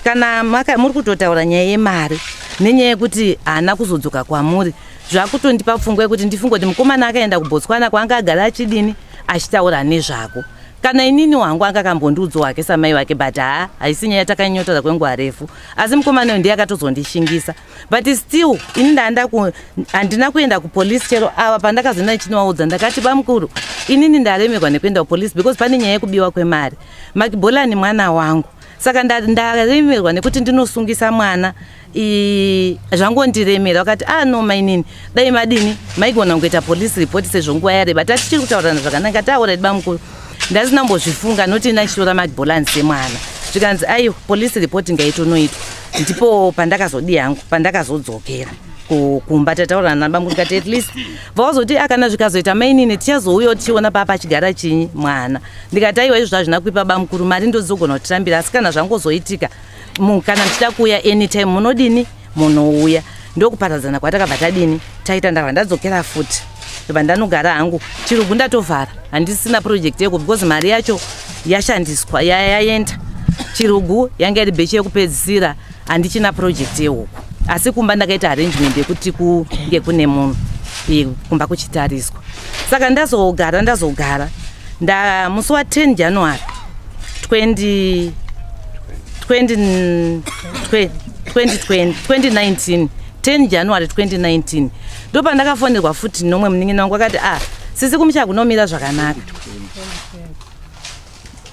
kana muri kutotaura nyaya yemari nenyaya yekuti haana kuzodzoka kwamuri, zvakutondipa pfungwa yekuti ndifunge kuti mukomana akaenda kuBotswana kwaanga agara achidini, achitaura nezvako. Kana inini wangu anga akambondiudzawo hake samai vake, but haa, haisi nyaya takanyotaura kwenguva refu. Asi mukomana uyu ndiye akatozondishingisa. But still ini handina kuenda kupolisi. Chero ava pandakazoenda ndichinovaudza, ndakati, bamukuru, inini ndaremerwa nekuenda kupolisi because pane nyaya yekubiwa kwemari. Makibolani mwana wangu, saka ndaremerwa nekuti ndinosungisa mwana, zvangondiremera." Vakati, "Ah, no mainini, dai madini, maigona kungoita police report sezvo nguva yareba tatichiri kutaurirana zvakanaka." Taura bamukuru, ndasina kumbozvifunga noti ndachitora Makibolani semwana. Zvikanzi, "Aiwa, police report ngaitonoitwa." Ndipo pandakazodi hangu, pandakazodzokera kumba tataurana nabamukuru, kati at least vawazoti, "Akana zvikazoita mainini, tichazouyawo tichiona papa achigara chinyi mwana." Ndikati, "Aiwa, izvo hazvina kuipa bamukuru, mari ndodzogona kutirambira, asi kana zvangozoitika, kana muchida kuuya anytime munodini, munouya." Ndokuparadzana kwatakabva tadini, taita. Ndabva ndadzokera futi, ndobva ndanogara hangu Chirugu. Ndatovhara, handisina project yeko because mari yacho yashandiswa, yaenda. Chirugu yanga iri batch yekupedzisira, handichina project yehuku. Asi kumba ndakaita arrangement yekuti kunge kune munhu, kumba kuchitariswa. Saka ndazogara, ndazogara nda musi wa10 January 20 20 2020 2019, 10 January 2019, Ndopandakafonerwa futi nomwe munin'ina wangu akati a sisi kumusha kunomira zvakanaka.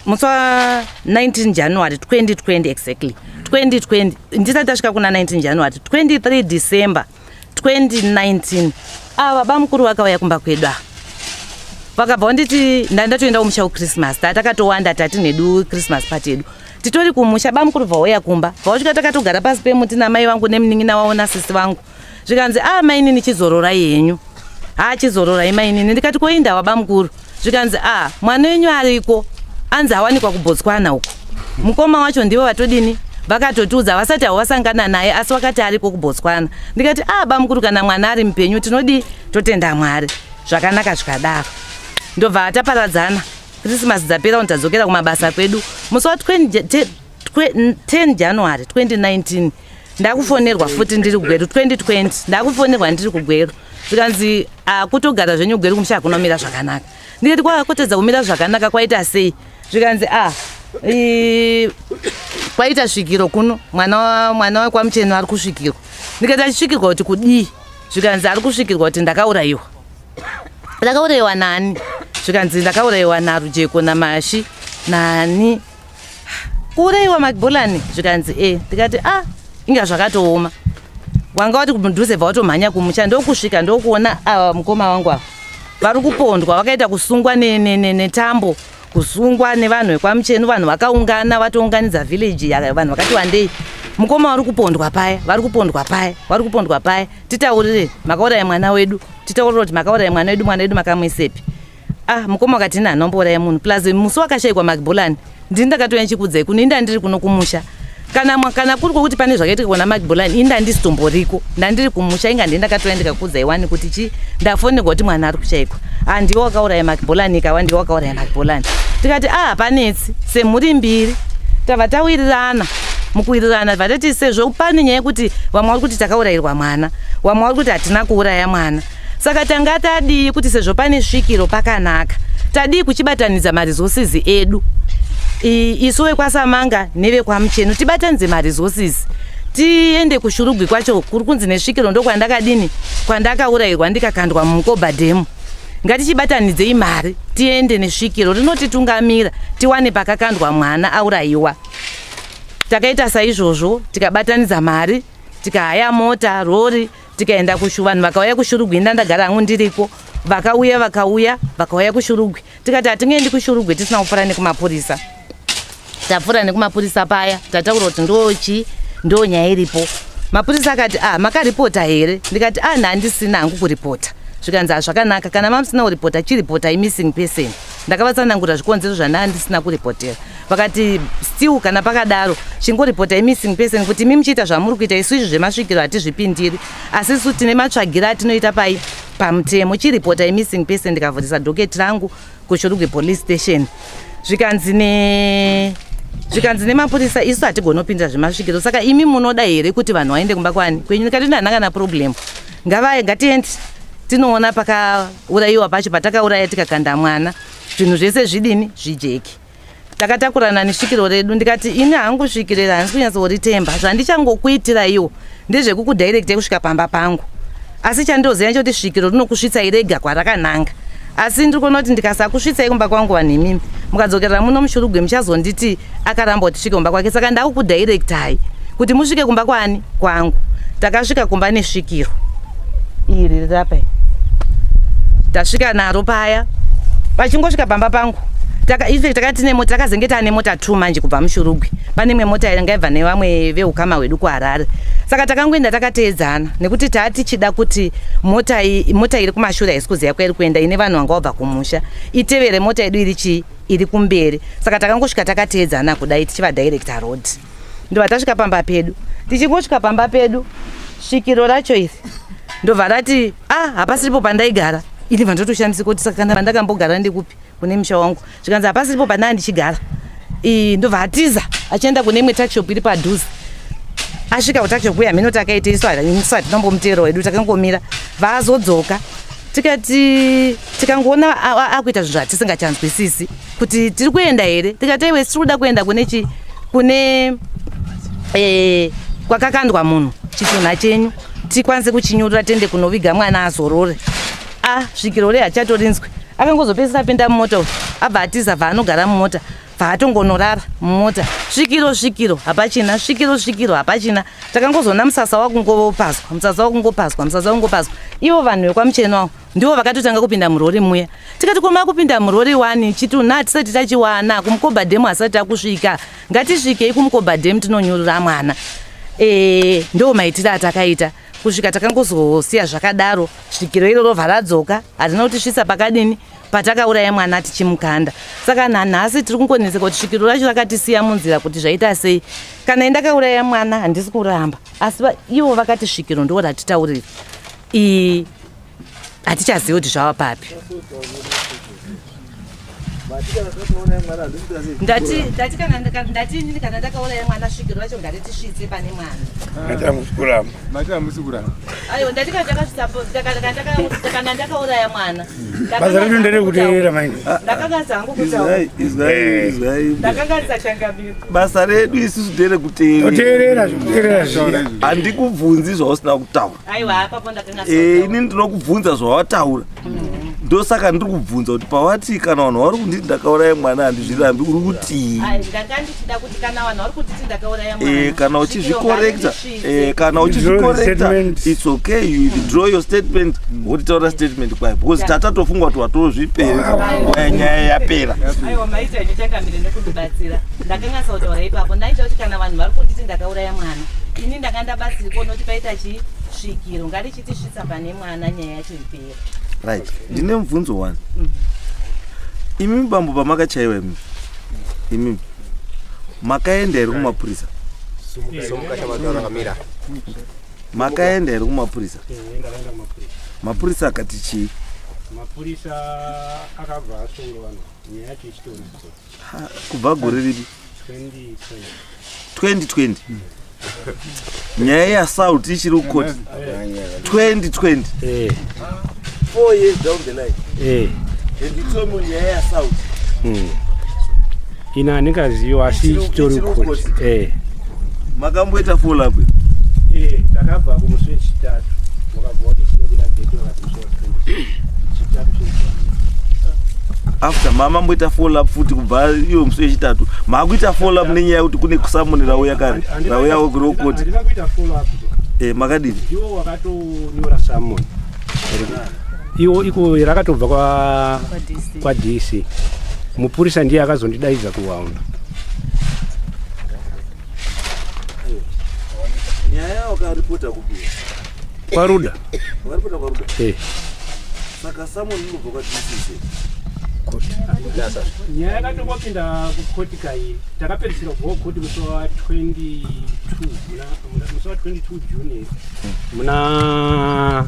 Musi wa 19 January 2020, exactly 2020, ndisati tasvika kuna 19 January, 23 December 2019, ava bamukuru vakauya kumba kwedu ava, vakabva vanditi ndandatoenda kumusha kuChristmas, tatakatowanda tati nedu Christmas party yedu titori kumusha. Bamukuru vauya kumba, vausvika takatogara pasi pemuti namai vangu nemunin'ina wavo nasisi vangu. Zvikanzi, "A mainini, chizororai henyu." "Ha, chizororai mainini." Ndikati, "Koindawa bamukuru?" Zvikanzi, "A mwana wenyu ariko, anzi awanikwa kuBotswana uko. Mukoma wacho ndivo vatodini, vakatotiudza, vasati havo vasangana naye, asi wakati ariko kuBotswana." Ndikati, "A bamukuru, kana mwana ari mupenyu tinodi totenda Mwari, zvakanaka." Zvikadaro ndobva taparadzana. Krismasi dzapera, kuti tadzokera kumabasa kwedu. Musi wa10 January 2019 ndakufonerwa futi ndiri kuGweru. 2020 ndakufonerwa ndiri kuGweru, zvikanzi, "Kutogara zvenyu Gweru, kumusha hakunomira zvakanaka." Ndikati, "Kwakotedza kumira zvakanaka kwaita sei?" Zvikanzi, "A kwaita svikiro kuno, mwana wekwaMucheno ari kusvikirwa." Ndikati, "Achisvikirwa kuti kudii?" Zvikanzi, "Ari kusvikirwa kuti ndakaurayiwa." "Ndakaurayiwa nani?" Zvikanzi, "Ndakaurayiwa naRujeko naMashi nani." "Kuurayiwa Makibholani?" Zvikanzi, "E." Ndikati, "A inga zvakatooma." Wanga wati mudhuze, bva watomhanya kumusha, ndokusvika ndokuona ava mukoma vangu ava vari kupondwa, vakaita kusungwa netambo, kusungwa nevanhu vekwaMuchenu. Vanhu vakaungana, vatounganidza village, vanhu vakati wandei. Mukoma vari kupondwa paya, vari kupondwa paya, vari kupondwa paya. "Titaurire, makauraya mwana wedu, titaurire kuti makauraya mwana wedu, mwana wedu makamuisepi?" Ah, mukoma wakati, "Ini hanombouraya munhu. Plus musi wakashayikwa Makibholani ndini ndakatouya ndichikudzai kuno, inda ndiri kuno kumusha. Kana kuri kwokuti pane zvakaitika kuna Makibholani, ini ndandisitomboriko, ndandiri kumusha. Inga ndini ndakatouya ndikakudzai wani kuti chi ndafonerwa kuti mwana ari kushayikwa. Ah, ndiwe wakauraya Makibholani ikawa, ndiwe wakauraya Makibholani." Tikati, "Ah, hapanetsi." Semhuri mbiri tabva tawirirana. Mukuwirirana bva tati, sezvo pane nyaya yekuti vamwe vari kuti takaurayirwa mwana, vamwe vari kuti hatina kuuraya mwana, saka tanga tadii kuti sezvo pane svikiro pakanaka, tadii kuchibatanidza maresources edu, isu vekwaSamanga nevekwaMucheno, tibatanidze maresources, tiende kuShurugwi kwacho kuri kunzi nesvikiro ndokwandakadini, kwandakaurayirwa ndikakandwa mumukobha dhemu. Ngatichibatanidzei mari, tiende nesvikiro rinotitungamira, tiwane pakakandwa mwana aurayiwa." Takaita saizvozvo, tikabatanidza mari, tikahaya mota, rori, tikaenda kushu. Vanhu vakauya kuShurugwi, inda ndagara hangu ndiriko. Vakauya, vakauya, vakauya kuShurugwi. Tikati hatingaendi kuShurugwi tisina kupfuura nekumapurisa. Tapfuura nekumapurisa paya, tataura kuti ndochi ndo nyaya iripo. Mapurisa akati, "Ah, makaripota here?" Ndikati, "Ah, nhandisina hangu kuripota." Zvikanzi, "Hazvakanaka, kana mamusina kuripota, chiripotai missing person." Ndakavatsanangura zvikonzero zvandaa ndisina kuripotera. Vakati, "Still kana pakadaro chingoripotai missing person, kuti imi muchiita zvamuri kuita, isu izvi zvemasvikiro hatizvipindiri, asi isu tine matsvagira atinoita pai pamutemo, chiripotai missing person." Ndikavhurisa docket rangu kuShurugwi police station. Zvikanzi nemapurisa, "Isu hatigoni kupindira zvemasvikiro, saka imi munoda here kuti vanhu vaende kumba kwani kwenyu?" Ndikati, "Ndihana kana problem, ngavaye, ngatiende tinoona pakaurayiwa pacho, patakauraya tikakanda mwana, zvinhu zvese zvidini, zvijeke." Takatakurana nesvikiro redu. Ndikati, "Ini hangu svikiro iri handisi kunyatsoritemba. Zvandichangokuitiraiwo ndezvekukudirectai kusvika pamba pangu, asi chandoziva nchekuti svikiro rinokusvitsai rega kwarakananga. Asi ndiri kuona kuti ndikasakusvitsai kumba kwangu, vanhu imimi mukadzokerera muno muShurugwe muchazonditi akaramba kuti tisvike kumba kwake. Saka ndakukudirectai kuti musvike kumba kwani kwangu." Takasvika kumba nesvikiro iri rirapa, tasvika naro paya. Vachingosvika pamba pangu, infact takati tine mota, takazenge taane mota 2 manje kubva muShurugwi. Pane imwe mota yanga ibva nevamwe veukama hwedu kuHarare, saka takangoenda takateedzana nekuti taa tichida kuti mota iri kumashure haisi kuziva kwairi kuenda, ine vanhu vanga vabva kumusha, itevere mota yedu iri chii, iri kumberi. Saka takangosvika takateedzana kudai tichivadirecta road. Ndobva tasvika pamba pedu. Tichingosvika pamba pedu, svikiro racho iri ndobva rati, "Ah, hapasiripo pandaigara ini." Bva ndotoshamisa kuti saka kana pandakambogara ndikupi kune musha wangu? Zvikanzi, "Hapasiripo pandaa ndichigara." Ndobva atiza achienda kune imwe tuckshop iri padhuze. Asvika kutuckshop uya, mhino takaita isu hatinombomutero wedu, takangomira. Vaazodzoka, tikati tikangoona akuita zvinhu zvatisingachanzwisisi kuti tiri kuenda here. Tikati, "Aiwe, tiri kuda kuenda kune chi kune kwakakandwa munhu, chitunha chenyu." Tikwanise kuchinyurura tende kunoviga mwana azorore. Svikiro re hachatorinzwi. Akangozopedzisira apinda mumota abva atiza bva anogara mumota. Bva atongonorara mumota. Svikiro svikiro hapachina, svikiro svikiro hapachina. Takangozoona musasa wakungopazwa, musasa wakungopazwa, musasa wakungopazwa. Ivo vanhu vekwaMuchena ndivo vakatotanga kupinda murori muya. Tikati koma kupinda murori wani chitunha tisati tachiwana kuMukoba Dam asati akusvika. Ngatisvikei kuMukoba Dam tinonyurura mwana. Ndo maitiro atakaita. Kusvika takangozosiya zvakadaro, svikiro iro robva radzoka, hatina kutisvitsa pakadini patakauraya mwana tichimukanda. Saka nanhasi tiri kungonetseka kuti svikiro racho rakatisiya munzira kuti zvaita sei. Kana ndakauraya mwana handisi kuramba, asi ivo vakati svikiro ndo ratitaurira. Hatichazivi kuti zvava papi. Ndati kana ndakauraya mwana svikiro racho ngaritisvitse pane mwana. Aiwa ndati kana ndakauraya mwana. Basa redu nderekuteerera manje. Ndakanganisa hangu kutaura. Ndakanganisa changamiro. Basa redu isusu nderekuteerera. Toteerera zvekuteerera zviya. Handikubvunzi zvausina kutaura. Aiwa apapo ndakanganisa. Ini ndinokubvunza zvawataura. Ndosaka ndiri kubvunza kuti pawati kana vanhu vari kunditi ndakauraya mwana handizvirambi uri kutii? Ndanga ndichida kuti kana vanhu vari kunditi ndakauraya mwana. Kana uchizvikorekta, kana uchizvikorekta it's okay, you withdraw your statement, wotitaura statement kwayo because tatatofunga kuti watozvipera nyaya yapera. Aiwa maita henyu changamire nekundibatsira. Ndakanganisa kutaura ipapo. Ndaida kuti kana vanhu vari kunditi ndakauraya mwana, ini ndanga ndabatsiriko noti paita chisvikiro ngarichitisvitsa pane mwana nyaya yacho ipera. Right. Ndine mubvunzo wani. Imi bambo pamakachaiwa imi. Imi makaenda here kumapurisa? Makaenda here kumapurisa? Mapurisa akati chii? Mapurisa akabva asunga vanhu. Nyaya yacho ichitori. Kubva gore ripi? 2020. 2020. Nyaya yaassault ichiri kukoti. 2020. 4 years down the line. And you told me nyaya yaassault. Ina handingazivi asi ichitori kukoti. Makamboita follow up? Takabva kumusi wechitatu. Wakabva watisungira gate wakati musi wa 26. Chitatu chechitatu. After mamamboita follow up futi kubva iyo musi wechitatu. Makuita follow up nenyaya yekuti kune kusamoni rauya kare. Rauya kurokoti. Handina kuita follow up. Makadini? Ndiwo wakatonyora summon. Iwo iko rakatobva kwa DC. Mupurisa ndiye akazondidaidza kuwaunda. Nyaya wakaripota kupi? Kwaruda. Wakaripota kwaRuda? Saka summon inobva kwa DC. Nyaya yakatongopinda kukoti kai. Takapedzisira kubva kukoti musi wa 22 musi wa 22 June muna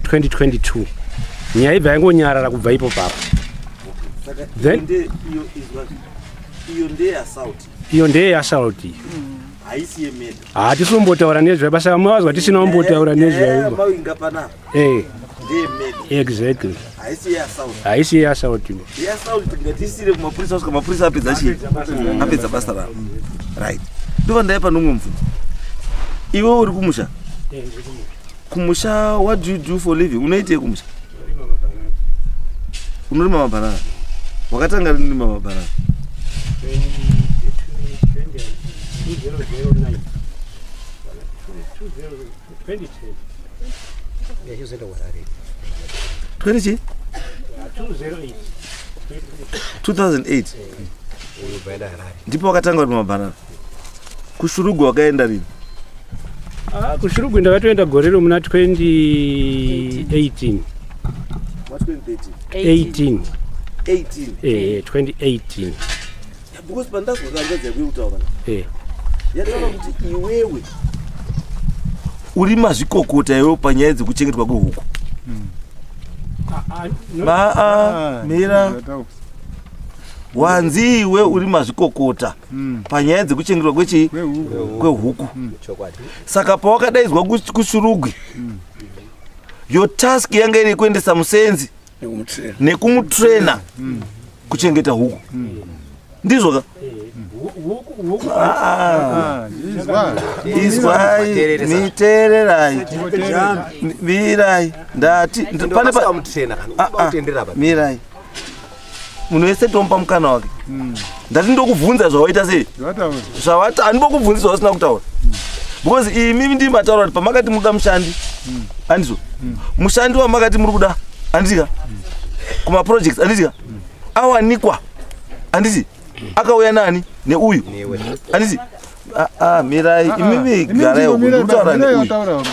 2022. Nyaya ibva yangonyarara kubva ipo papo. Then iyo ndeyeassault. Iyo ndeyeassault. Haisi yemurder. Hatisombotaura nezvebasa mawazwa tisina kumbotaura nezvayo. Mawinga panapa. Ndeyemurder. Exactly. Haisi yeassault. Haisi yeassault. Yeassault tingatisire kumapurisa kusvika mapurisa apedza chii? Apedza basa ravo. Right. Ndobva ndaipa nomwe mubvunzo. Iwe uri kumusha? Kumusha what do you do for living? Unoitei kumusha? Unorima mabhanana. Wakatanga rini kurima mabhanana? 2009. 2010. 2008. Ndipo wakatanga kurima mabhanana. KuShurugwi wakaenda rini? KuShurugwi ndakatoenda gore muna 2018. 18. 18. 2018. Because pandazwa kanzadzi yako kutaura. Yataura kuti iwewe uri mazvikokota iwewe panyaya dzekuchengetwa kwehuku. Mira. Wanzi iwe uri mazvikokota panyaya dzekuchengetwa kwechi kwehuku. Saka pawakadaidzwa kuShurugwi, your task yanga iri kuendesa musenzi nekumutraina kuchengeta huku. Ndizvo ka? Izwai, miteererai, mirai, ndati pane mirai. Munhu wese tomupa mukana wake. Ndati ndokubvunza zvawaita sei? Zvawata handibokubvunzi zvausina kutaura. Because imi ndimi mataura kuti pamakati muri kuda mushandi. Handizvo? Mushandi wamakati muri kuda, handiti ka? Kuma projects, handiti ka? Awanikwa. Handiti? Akauya nani? Neuyu. Handiti? Mirai, imimi garai uko, ndikutaura neuyu.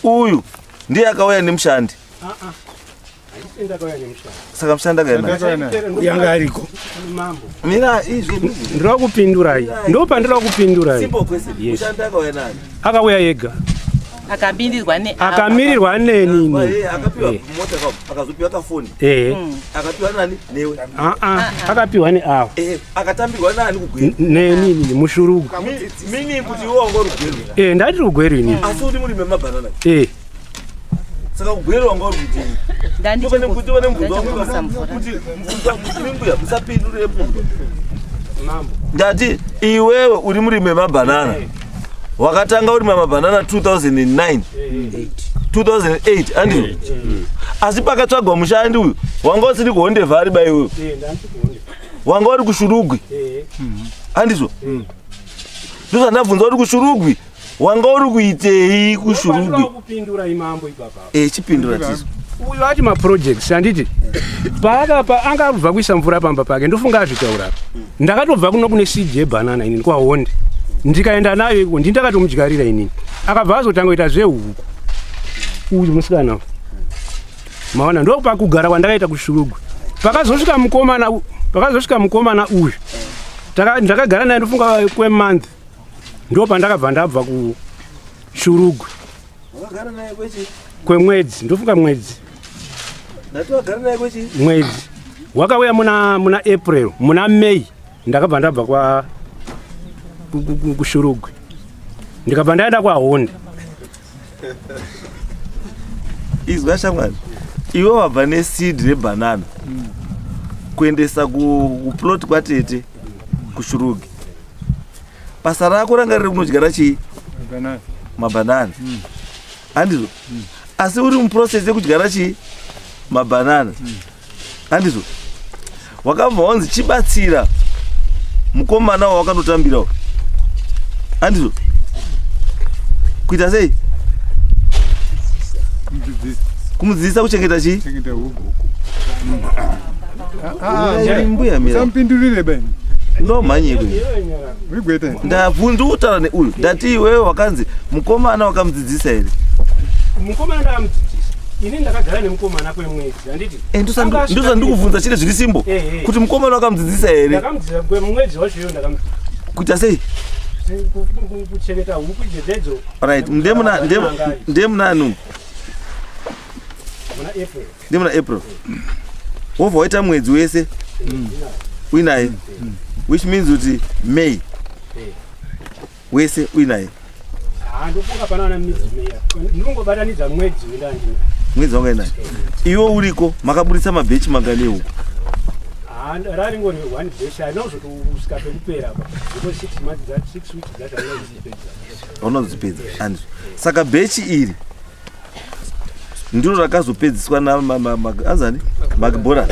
Uyu ndiye akauya nemushandi. Saka mushandi akauya nani? Yanga ariko. Mira izvi ndinoda kupindurai. Ndopandinoda kupindurai. Simple question. Mushandi akauya nani? Akauya yega. Akamirirwa ne akamirirwa neni. Akapiwa mota akazopiwa kafoni. Akapiwa nani? Newe. Akapiwa neawa. Akatambirwa nani kuGweru? Neni nini mushurugu. Mini kuti iwe wanga uri Gweru. Ndati Gweru ini. Asi uri murimi wemabhanana. Saka kuGweru wanga uri kuitei? Ndandikuti musapindure munhu. Ndati iwewe uri murimi wemabhanana. Wakatanga urima mabhanana 2009 2008 andizvo? Asi pakatsvagwa mushandi uyu wanga usiri kuHondevhari bai uyu, wanga uri kuShurugwi, andizvo? Ndozvandabvunza uri kuShurugwi, wanga uri kuitei kuShurugwi? Chipindura tisu. Uyu ati maprojects handiti paakapa anga abva kuisa mvura pamba pake, ndofunga azvitaura. Ndakatobva kuno kune seed yebhanana inini kwaHonde. Ndikaenda nayo iko ndindakatomudyarira inini. Akabva azotanga kuita zvehuku. Uyu musikana. Maona ndopakugara kwandakaita kuShurugwi. Pakazosvika mukomana uyu. Ndakagara naye ndofunga kwemonth. Ndopandakabva ndabva kuShurugwi. Wakagara naye kwechi? Kwemwedzi, ndofunga mwedzi. Ndati wagara naye kwechi? Mwedzi. Wakauya muna April, muna May ndakabva ndabva kwa kuShurugwi. Ndikabva ndaenda kwaHonde. Izwa shamwari, iwe wabva neseed rebhanana kuendesa kuplot kwatete kuShurugwi. Basa rako ranga riri kunodyara chii? Mabhanana. Handizvo? Asi uri muprocess yekudyara chii? Mabhanana. Handizvo? Wakabva wanzi chibatsira mukomana wawakanotambirawo. Handizvo? Kuita sei? Kumudzidzisa kuchengeta chii? Kuchengeta huku. Mbuya mira. Sampindurire bani. Ndomhanyeko. Urigweta. Ndabvunza kutaura neuyu. Ndati iwewe wakanzi mukomana wakamudzidzisa here? Mukomana ndakamudzidzisa. Ini ndakagara nemukomana kwemwedzi, handiti? Ndozvandikubvunza chete zviri simbo. Kuti mukomana wakamudzidzisa here? Ndakamudzidzisa kwemwedzi wacho iyoyo ndakamudzidzisa. Kuita sei? Kuchengeta huku idzedzo. Right, ndemuna nani? Muna April. Ndemuna April. Wobva waita mwedzi wese uinaye, which means kuti May wese uinaye. Ndofunga pana midzi May. Ndinongobatanidza mwedzi wendandina. Mwedzi wanga inaye. Iwe uriko makaburitsa mabhechi mangani ehuku? Raringori one batch hainozotosvika pekupera apa. Because 6 months that 6 weeks dzacho hainozozvipedza. Haunozozvipedza. Handizvo. Saka bhechi iri ndiro rakazopedziswa naanzani makibhora.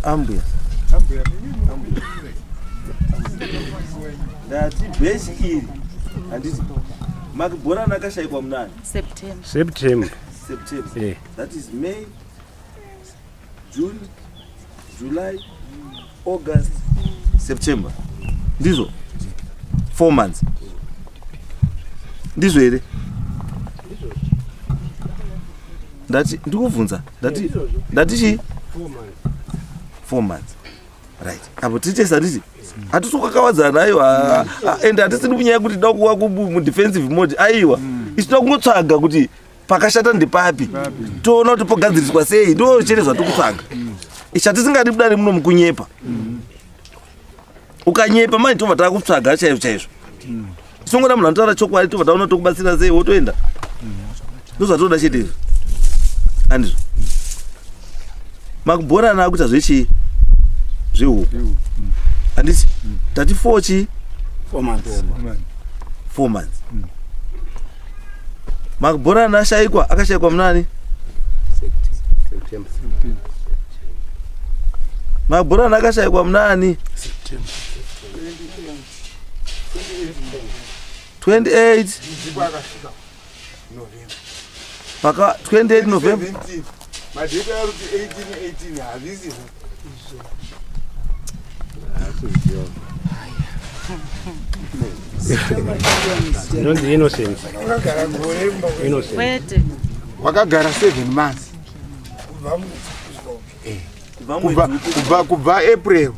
Ambuya. Ndati bhechi iri handiti makibhorani akashayikwa munani? September. September. That is May, June, July, August, September. Ndizvo 4 months. Ndizvo here? Ndati ndikubvunza. Ndati chii? 4 months. Right. Apo titesa handiti? Hatisi kukakawadzana aiwa. Ende hatisiri kunyaya kuti toda kuva mudefensive mode aiwa. Isu toda kungotsvaga kuti pakashata ndepapi. Toona kuti pogadziriswa sei. Ndo chete zvatikutsvaga. Chatisingadi kudari muno mukunyepa. Ukanyepa manje tobva takutsvaga chaizvo chaizvo. Tisongoda munhu anotaura chokwadi tobva taona tokubatsira sei wotoenda. Ndozvatoda chete izvo. Handizvo. Makubhorana akuita zvechii? Zvehuku. Handiti tati 4 chii? 4 months. 4 months. Makbhorani ashaikwa, akashaikwa munani? September. Makbhorani akashaikwa munani? September. 28 paka 28 November. Madate ari kuti 18 18 hazvisi. Ndonzi Innocent. Innocent. Kwete. Wakagara 7 months. Kubva April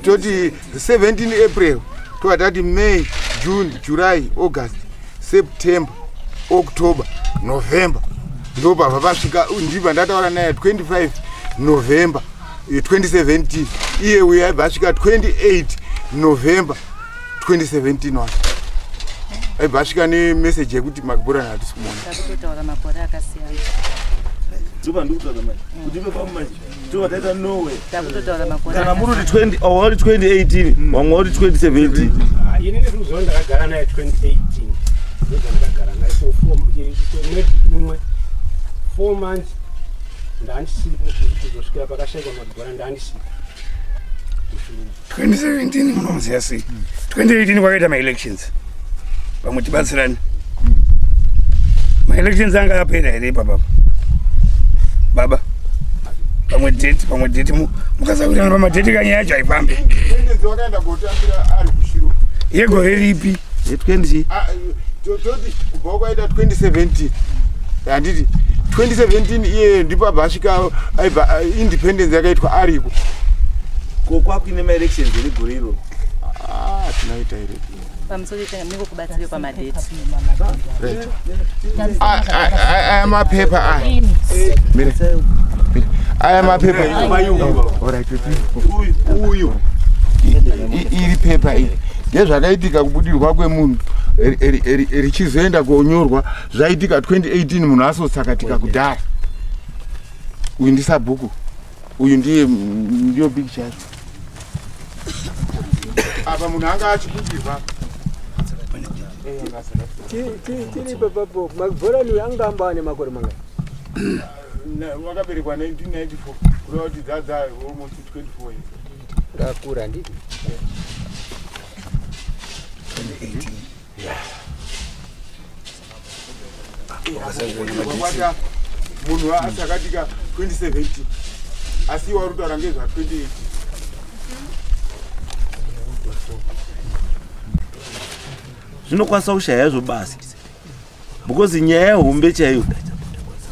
toti 17 April tobva tati May, June, July, August, September, October, November. Ndobva pasvika ndibva ndataura naye 25 November 2017. Iye uyo aibva asvika 28 November 2017 wacho. Aibva asvika nemeseji yekuti makbhorani hatisi kumuona. Takutotaura makore akasiyana. Ndobva ndikutaura manje. Kuti ipe pamanje. Ndobva taita nowhere. Takutotaura makore. Kana muri kuti 20 or uri 2018, wamwe uri 2017. Ini ndikuziva ndakagara naye 2018. Ndobva ndakagara naye for 4 months. Ndandisipo kuzosvikira pakashaikwa makbhorani ndandisipo. 2017 munomuziva sei? 2018 kwakaita maelections. Pamwe tibatsirani. Maelections anga apera here ipapapa? Baba. Pamwe date, pamwe date mukasawirirana pamadate kanyaya yacho haifambi. Independence wakaenda kotambira ari kuShiro. Yegore ripi? Ye20 toti kubva kwaita 2017. Handiti 2017 iye ndipo abva asvika aibva independence yakaitwa ariko. Ko kwakuine maelections here gore iroro? Tinoita here. Pamusoro ndiko kubatsire pamadate. Aya mapepa aya. Mire. Aya mapepa. Alright, uyu. Iri pepa iri. Ndezvakaitika kubudirwa kwemunhu richizoenda konyorwa zvaitika 2018 munhu asotsakatika kudhara. Uyu ndisabhuku. Uyu ndiye ndiyo picture. Apa munhu anga achibudirwa. Tiri papapo makbhorani anga amba ane makore mangani? Wakaberekwa 1994 kureva kuti dzadza almost 24 years. Ngakura nditi 2018. Munhu asakatika 2017 asi wari kutaura ngezva 2018. Zvinokwanisa kushaya izvo basi because nyaya yehombe chaiyo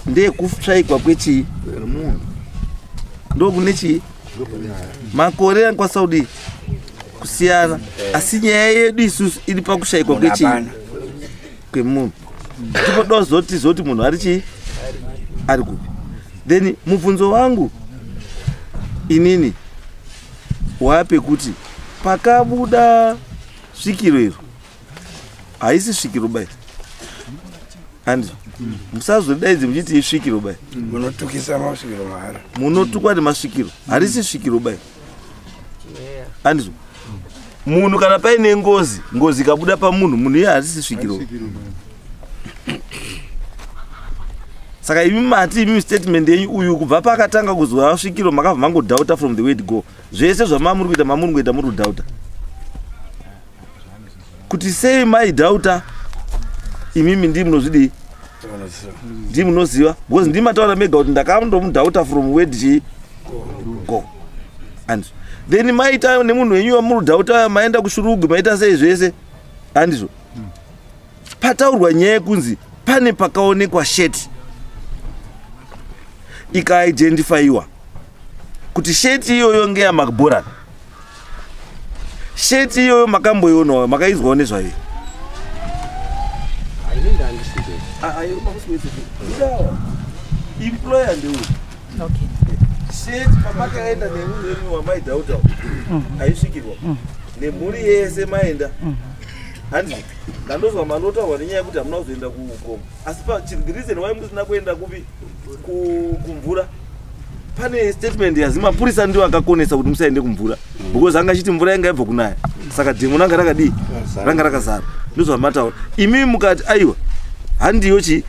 ndeyekutsvaikwa kwechii munhu ndokune chii makore anokwanisa kudii kusiyana, asi nyaya yedu isusu iri pakushaikwa kwechii kwemunhu. Tipoda zoti munhu ari chii ari kupi. Then mubvunzo wangu inini wapekuti pakabuda svikiro iro haisi svikiro bai. Handizvo musazodaidze muchiti isvikiro bai. Munotukisa masvikiro mahara. Munotukwa nemasvikiro. Harisi svikiro bai. Handizvo munhu kana paine ngozi, ngozi ikabuda pamunhu, munhu iye harisi svikiro. Saka imi mati imi statement yenyu uyu kubva pakatanga kuzwa svikiro makabva mangodhauta from the word go. Zvese zvamamuri kuita mamuri kuita muri kudhauta. Kuti sei maidhauta imimi ndii munozvidii? Ndii munoziva because ndii mataura mega kuti ndakandomudhauta from word chi go. Handizvo. Then maita nemunhu wenyu wamurudhauta maenda kuShurugwi maita sei zvese. Handizvo. Pataurwa nyaya yekunzi pane pakaonekwa sheti ikaidentifyiwa kuti sheti iyoyo ngeyamakbhorani. Sheti iyoyo makamboionawo makaizwawo nezvayo. Employer ndeuyu. Okay. Sheti pamakaenda nemunhu wenyu wamaidhauta aisvikirwa nemhuri yese maenda. Handizvo ndandozwa manotaurwa nenyaya yekuti hamuna kuzoenda kugomo. Asi the reason why musina kuenda kupi kumvura Pane statement yazi mapurisa ndiwo akakonesa kuti musaende kumvura, because anga achiti mvura yanga ibva kunaya, saka dhemu ranga rakadii, ranga rakazara. Ndozvamataura imi mukati aiwa, handiyo chi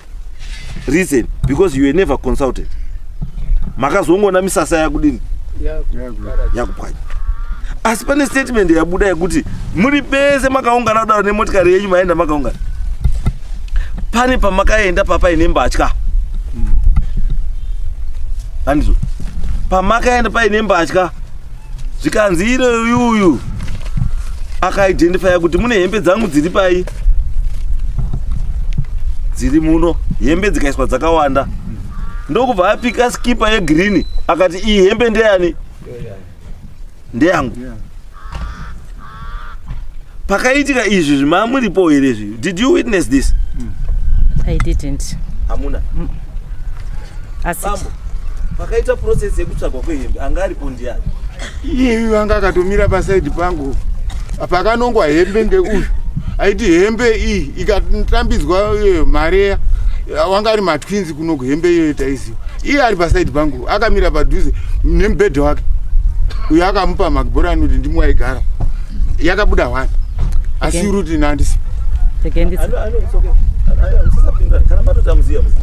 reason, because you were never consulted. Makazongoona misasa yakudini, yakupwanya. Asi pane statement yabuda yekuti muri pese makaungana kudaro nemotikari yenyu, maenda makaungana, pane pamakaenda papaine mbatya, handizvo? Pamakaenda paine mbatya, zvikanzi iro yuyu akaidentifya kuti mune hembe dzangu dziri pai, dziri muno. Hembe dzikaiswa dzakawanda, ndokubva apika skipa yegreen, akati iyi hembe ndeyani? Ndeyangu. Pakaitika izvi zvimamuripo here izvi? Did you witness this? I didn't. Hamuna? Asi Bambo, pakaita process yekutsvagwa kwehembe, anga aripo ndiani? Iyeyu anga akatomira pasaidi pangu pakanongwa hembe ngeuyu. Aiti hembe iyi ikatambidzwa mari, wanga ari matwins kunoku. Hembe iyoyo taiziva. Iye ari pasaidi pangu, akamira padhuze nemubhedha wake. Uyo akamupa makibhorani kuti ndimwe aigara. Yakabuda one, asi uri kuti nandisi. Regai It's okay. Musasapindura kana matotamuziya muzi.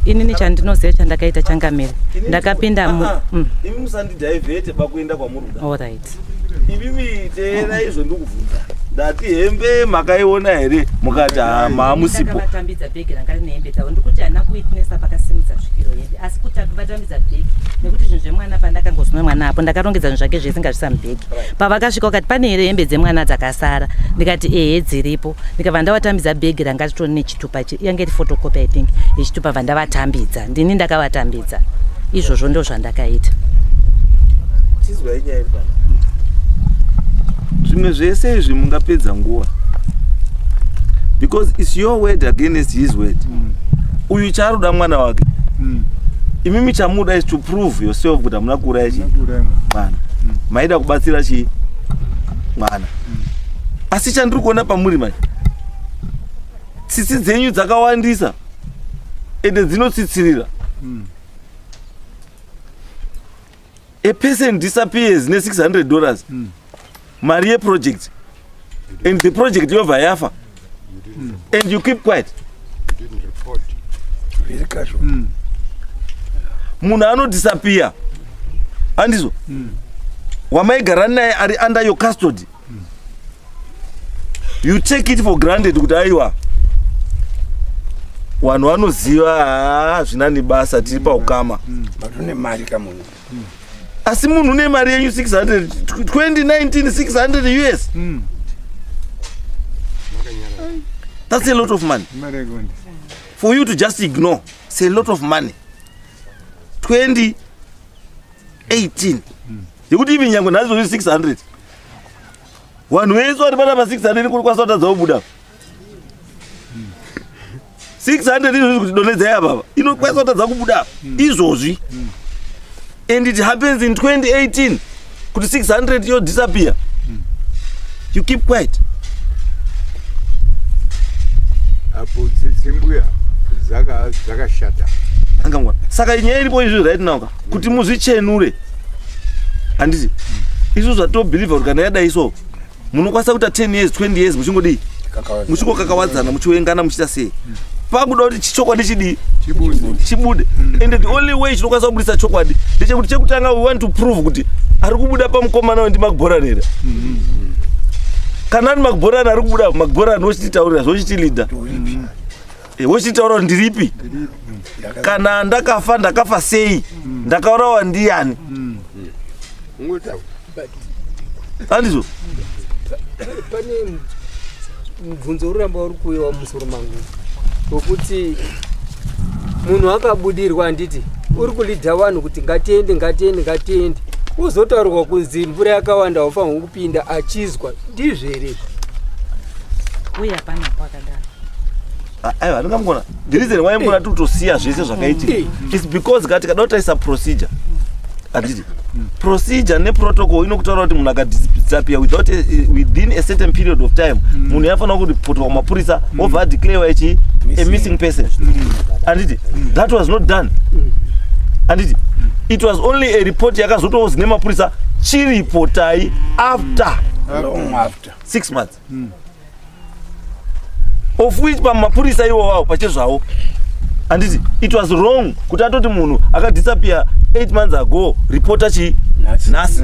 Inini chandinoziva chandakaita, changamire, ndakapinda mu Ah, ah. Imi musandidhaivhete pakuenda kwamuri kuda. Allright. Imimi teera izvo ndikubvunza. Ndati hembe makaiona here? Mukati hamamusipo. Ndakavatambidza bhegi ranga rine hembe dzavo. Ndikuti hana kuwitnessa pakasimudza svikiro hembe, asi kuti vatambidza bhegi nekuti zvinhu zvemwana, pandakangozuma mwana apo, ndakarongedza zvinhu zvake zvese ngazvisa mubhegi. Pavakasvika vakati pane here hembe dzemwana dzakasara? Ndikati ehe, dziripo. Ndikabva ndavatambidza bhegi ranga ritori nechitupa, yange iri photocopy, I think, yechitupa. Bva ndavatambidza, ndini ndakavatambidza izvozvo, ndo zvandakaita. Chizwai nyaya iri pano. Zvimwe zvese izvi mungapedza nguva, because it's your word against his word. Uyu chaaruda mwana wake, imimi chamuda is to prove yourself kuti hamuna kuuraya chii? Mwana. Maida kubatsira chii? Mwana. Asi chandiri kuona pamuri manje, tsitsi dzenyu dzakawandisa ende dzinotsitsirira. A person disappears ne$600, mari yeproject, and the project yobva yafa, and you keep quiet. Very casual. Munhu anodisappear, handizvo? Wamaigara naye ari under your custody, you take it for granted kuti aiwa, vanhu vanoziva, haa, zvina nebasa, tiri paukama. But une mari kamunhu. Asi munhu une mari yenyu 600, 2019, 600 US, that's a lot of money for you to just ignore. It's a lot of money, 2018, yekuti even nyangwe nhasi zvoi 600, vanhu vese vari panapa 600 kuri kwasa kutadza kubuda 600 izvozvi kuti donhedzai apapa, inokwanisa kutadza kubuda izvozvi. And it happens in 2018 kuti 600 yo disappear, you keep quiet. Apo tsimbuya dzakashata. Angangwana. Saka nyaya iripo izvi right now ka, kuti muzvichenure, handiti? Izvo zvatobhilivha kuti kana yadai so, munokwanisa kuita 10 years, 20 years muchingodii, muchingokakawadzana, muchiwengana, muchiita sei. Pakuda kuti chokwadi chidii? Chibude. And the only way chinokwanisa kubudisa chokwadi ndechekuti, chekutanga, we want to prove kuti ari kubuda pamukomana we ndimakubhorani here. Kana ari makubhorani ari kubuda, makubhorani wochititaurira, zvochitilidha, wochitaura kuti ndiripi, kana ndakafa ndakafa sei, ndakaurawa ndiani, handizvo? Pane mubvunzo uramba uri kuuyawo musoro mangu wekuti munhu akabudirwa, handiti uri kulidha vanhu kuti ngatiende, ngatiende, ngatiende, uzotaurwa kunzi mvura yakawanda, haufanirwi kupinda, achizwa ndizvo here? Uye hapanapo akadaro. Aiwa, handingamukona. The reason why mukona tiri kutosiya zvese zvakaitika is because ka tikada kutarisa procedure, handiti? Procedure neprotocol inokutaura kuti munhu akadisappear within a certain period of time, munhu yafanira kuripotwa kumapurisa, obva adeclarewa ichi a missing person, handiti? That was not done, handiti? It was only a report yakazotozi nemapurisa chiripotai after Long after. 6 months, of which pamapurisa iwowawo pachezvawo, handiti, it was wrong kuti atoti munhu akadisappear 8 months ago, ripota chii nhasi?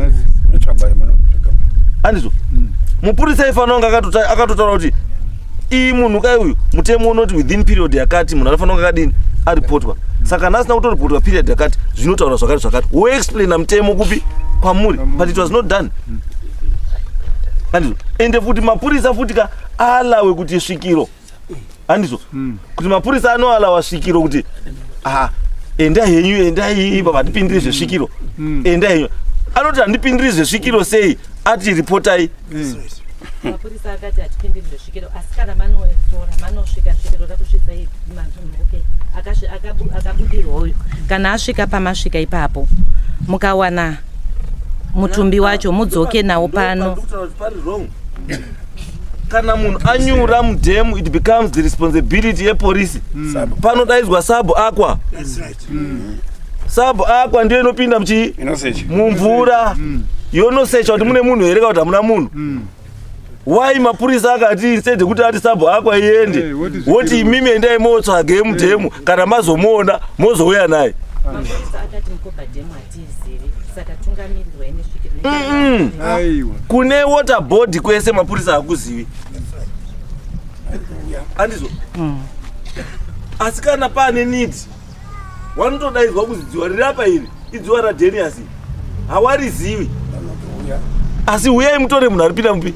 Unotsvagwa, munotsvaga. Handizvo, mupurisa aifanira kunge akatotaura kuti iyi munhu kai uyu, mutemo unoti within period yakati munhu anofanira kunge akadini, aripotwa. Saka kana asina kutoripotwa period yakati, zvinotaura zvakati zvakati, woexplaina mutemo kupi? Kwamuri. But it was not done, handizvo? Ende futi mapurisa futi ka alawe kuti svikiro, handizvo, kuti mapurisa anoalawa svikiro kuti, ah, enda henyu, endai ipa, hatipindiri zvesvikiro, enda henyu. Anoti handipindiri zvesvikiro sei, ati ripotai? Mapurisa akati hatipindiri zvesvikiro, asi kana manotora, manosvika, svikiro rakusvitsai, okay, akabudirwa uyu, kana asvika pamasvika ipapo, mukawana mutumbi wacho, mudzoke nawo pano. Ndikutaura kuti pari wrong. Kana munhu anyura mudhemu, it becomes the responsibility yepolisi. Panodaidzwa sub aqua. That's right. Sub aqua ndiyo inopinda muchii? Inosecha. Mumvura, yonosecha kuti mune munhu here kana kuti hamuna munhu. Why mapurisa akati instead yekuti ati sub aqua iende, woti woti imimi endai motsvage mudhemu, kana mazomuona mozouya naye? Mapurisa akati Mukobha dhemu hatiizivi, saka tungamirirwai nesvikiro. Aiwa. Kune water board kwese mapurisa hakuzivi, handizvo? Asi kana paane need, vanotodaidzwa kuzi dziwa riri apa iri idziwa raDenias, hawarizivi, asi uyai mutore munhu aripinda mupi.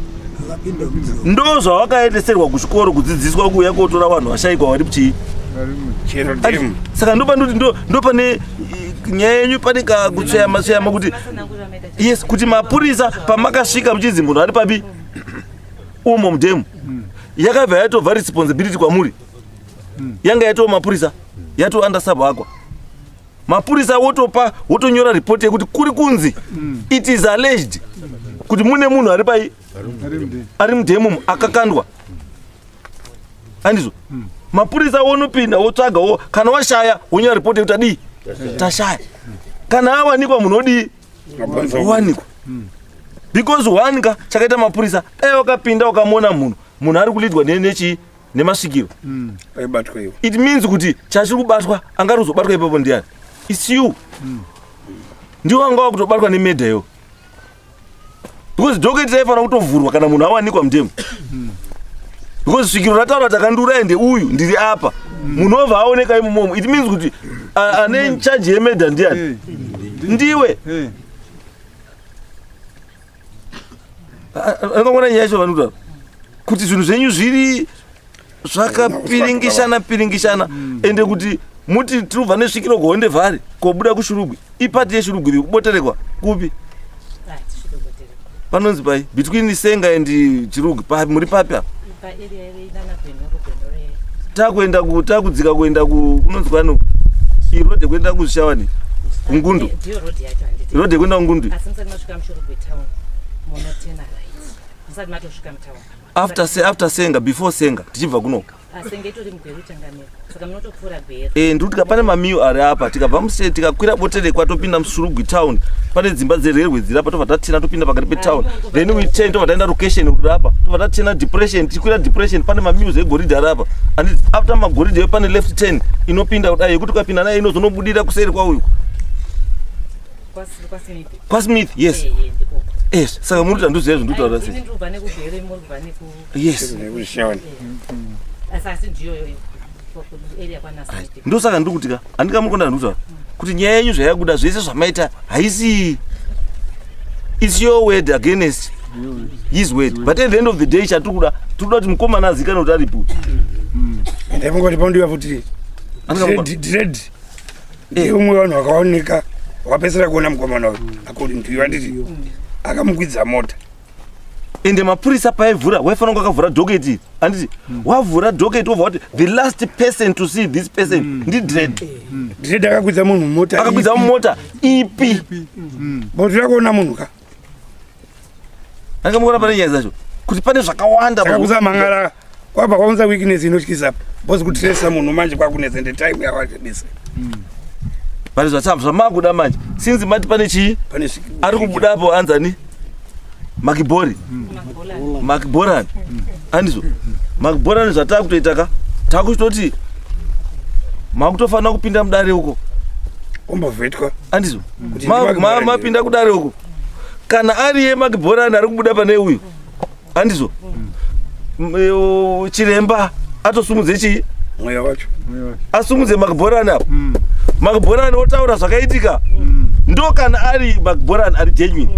Ndo zvavakaendeserwa kuchikoro kudzidziswa, kuuya kotora vanhu vashayikwa vari kuchii? Chero dam. Saka ndopandoti ndo pane nyaya yenyu, pane kakutsveyama tsveyama kuti, yes, kuti mapurisa pamakasvika muchinzi munhu ari papi umo mudhemu, yakabva yatobva responsibility kwamuri, yanga yatova mapurisa, yatova under sub aqua. Mapurisa wotopa, wotonyora ripoti yekuti kuri kunzi, it is alleged kuti mune munhu ari pai, ari mudhemu akakandwa, handizvo? Mapurisa wonopinda, wotsvaga wo, kana washaya wonyora ripoti yekuti adii, tashaya. Kana awanikwa munhu odii? Wanikwa. Because one ka chakaita mapurisa, dai wakapinda ukamuona munhu, munhu ari kulidwa nechii, nemasvikiro. Aibatwa iwo. It means kuti chachiri kubatwa, angari kuzobatwa ipapo ndiani? It's you. Ndiwo anga wakutobatwa nemurder iwo, because docket raifanira kutovhurwa kana munhu awanikwa mutemo, because svikiro rataura takandiuraya ndeuyu, ndiri apa, munhu obva aoneka imomomo. It means kuti ane charge yemurder ndiani? Ndiwe. Angangoona nyaya yacho vanokutaura kuti zvinhu zvenyu zviri zvakapiringishana piringishana. Ende kuti muti tirubva nesvikiro kuHonde Valley, kobuda kuShurugwi, ipati yeShurugwi iri kuBoterekwa kupi? Panonzi pai between Senga and Chirugwi, muri papi apa? Takuenda takudzika kuenda kunonzi kwani iyi road yekuenda kuZvishavane, kuNgundu, road yekuenda kuNgundu. Asi musati masvika muShurugwi town, munotena right musati matosvika mutown. After Senga, before Senga, tichibva kunoka. Senge itori muGweru changamira, saka munotopfuura Gweru. Ndikuti pane mamiu ari apa, tikabva muse, tikakwira Boterekwa, topinda muShurugwi town, pane dzimba dzererwe dziri apa, tobva tatena topinda pakati petown, then we turn, tobva taenda location ruri apa, tobva tatena depression, tichikwira depression, pane mamills egoridhe ari apa, and after magoridhe pane left turn inopinda kudai, yekuti ukapinda nayo inozonobudira kuseri kwauyu. KwaSmith. KwaSmith, yes. Ndikoko. Yes, saka muri kuti handiziva zvindikutaura sei? Ini ndikubva nekuGweru, muri kubva neku Yes. NekuZvishavane. Asi ndiyoyo area kwanaSmith. Ndosaka ndiri kuti ka handingamukonda, ndikutaura kuti nyaya yenyu zvayakuda zvese zvamaita haisi, it's your word against his word, but at the end of the day chatiri kuda, tiri kuda kuti mukomana azikanwe kuti aripi. Ndaifungoti pandiwa futi dread ndiye umwe vanhu vakaoneka wakapedzisira kuona mukomana uyu, according to you, handiti akamukwidza mota? Ende mapurisa paivhura, waifanira kunge akavhura docket iri, handiti? Wavhura docket, wobva wati the last person to see this person ndiDread. Dread akakwidza munhu mumota. Akakwidza mumota ipi? Botoda kuona munhu ka. Angamuona pane nyaya dzacho kuti pane zvakawanda. Saka mangara kwabva kwaunza weakness inotyisa, because kutresa munhu manje kwakunetsa, ende time yawadisa. But zvamakuda manje since mati pane chii ari kubudapo anzani makibhori makibhorani andizvo makibhorani zvatakutoita ka takuchitoti makutofanira kupinda mudare uko ombovhetwa andizvo mapinda kudare uko kana ariye makibhorani ari kubuda pane uyu andizvo chiremba atosumudze chii mweya wacho asumudze makibhorani apo makibhorani otaura zvakaitika ndo kana ari makibhorani ari genuine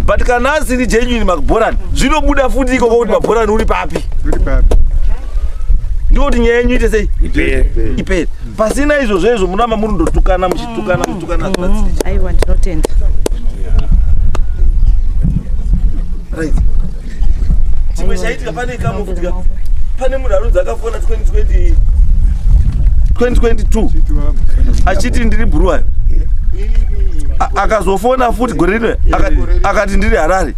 but kana asiri genuine makibhorani zvinobuda futi ikoko kuti makibhorani uri papi ndikuti nyaya yenyu ite sei ipere pasina izvozvo izvo munamba muri ndotukana muchitukana muchitukana aiwa ndinotenda right chimwe chaitika pane kamufutika pane munhu anonzi akafona 2022 achiti ndiri Bhuruwayo akazofona futi gore rino akati ndiri Harare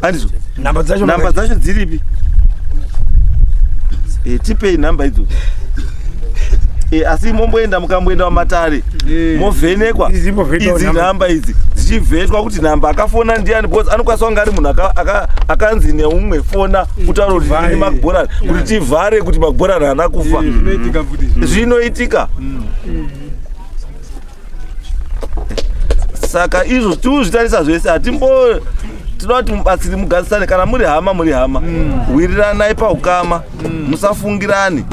andizvo namba dzacho dziripi tipei nhamba idzodzo asi momboenda mukamboenda mumatare movhenekwa idzi nhamba idzi dzichivhetwa kuti nhamba akafona ndiani because anokwanisa kunge ari munhu akanzi neumwe fona kutaura kuti ndini makibhorani kuti tivhare kuti makibhorani haana kufa zvinoitika saka izvo tiuzvitarisa zvese hatimbo tinoda kuti mubatsiri mugadzirisane kana muri hama muri hama wiriranai paukama musafungirani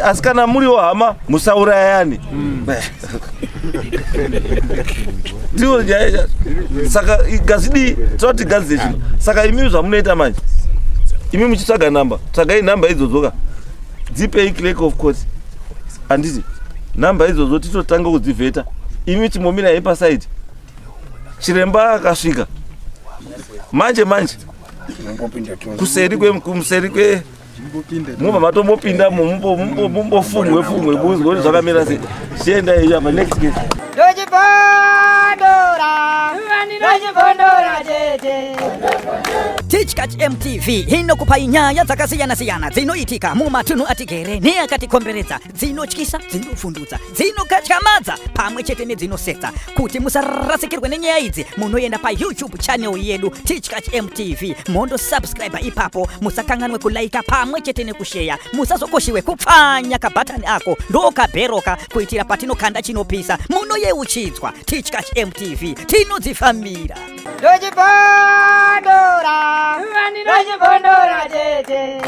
asi kana muriwo hama musaurayani ndiwo nyaya saka gazidii tinoda kuti gadzise chino saka imimi zvamunoita manje imi muchitsvaga namba tsvagai nhamba idzodzo ka dzipei clerk of court handiti nhamba idzodzo titotanga kudzivheta imi chimbomirai pasaidi chiremba akasvika manje manje kuseri kumuseri kwe mubva matombopinda mumbofungwe fungwe buzwe kuti zvakamira sei chienda iyo apa next case ndochibondora chete Tichkach MTV inokupai nyaya dzakasiyana-siyana dzinoitika mumatunhu atigere neakatikomberedza dzinotyisa dzinovhundutsa dzinokatyamadza pamwe chete nedzinosetsa kuti musarasikirwe nenyaya idzi munoenda paYouTube channel yedu Tichkach MTV mondosubscribe ipapo musakanganwe kulaika pamwe chete nekusheya musazokoshiwe kupfanya kabhatani ako ndokabheroka kuitira patinokanda chinopisa munoyeuchidzwa Tichkach MTV tinodzifambira ndochibondora ndochibondora chete.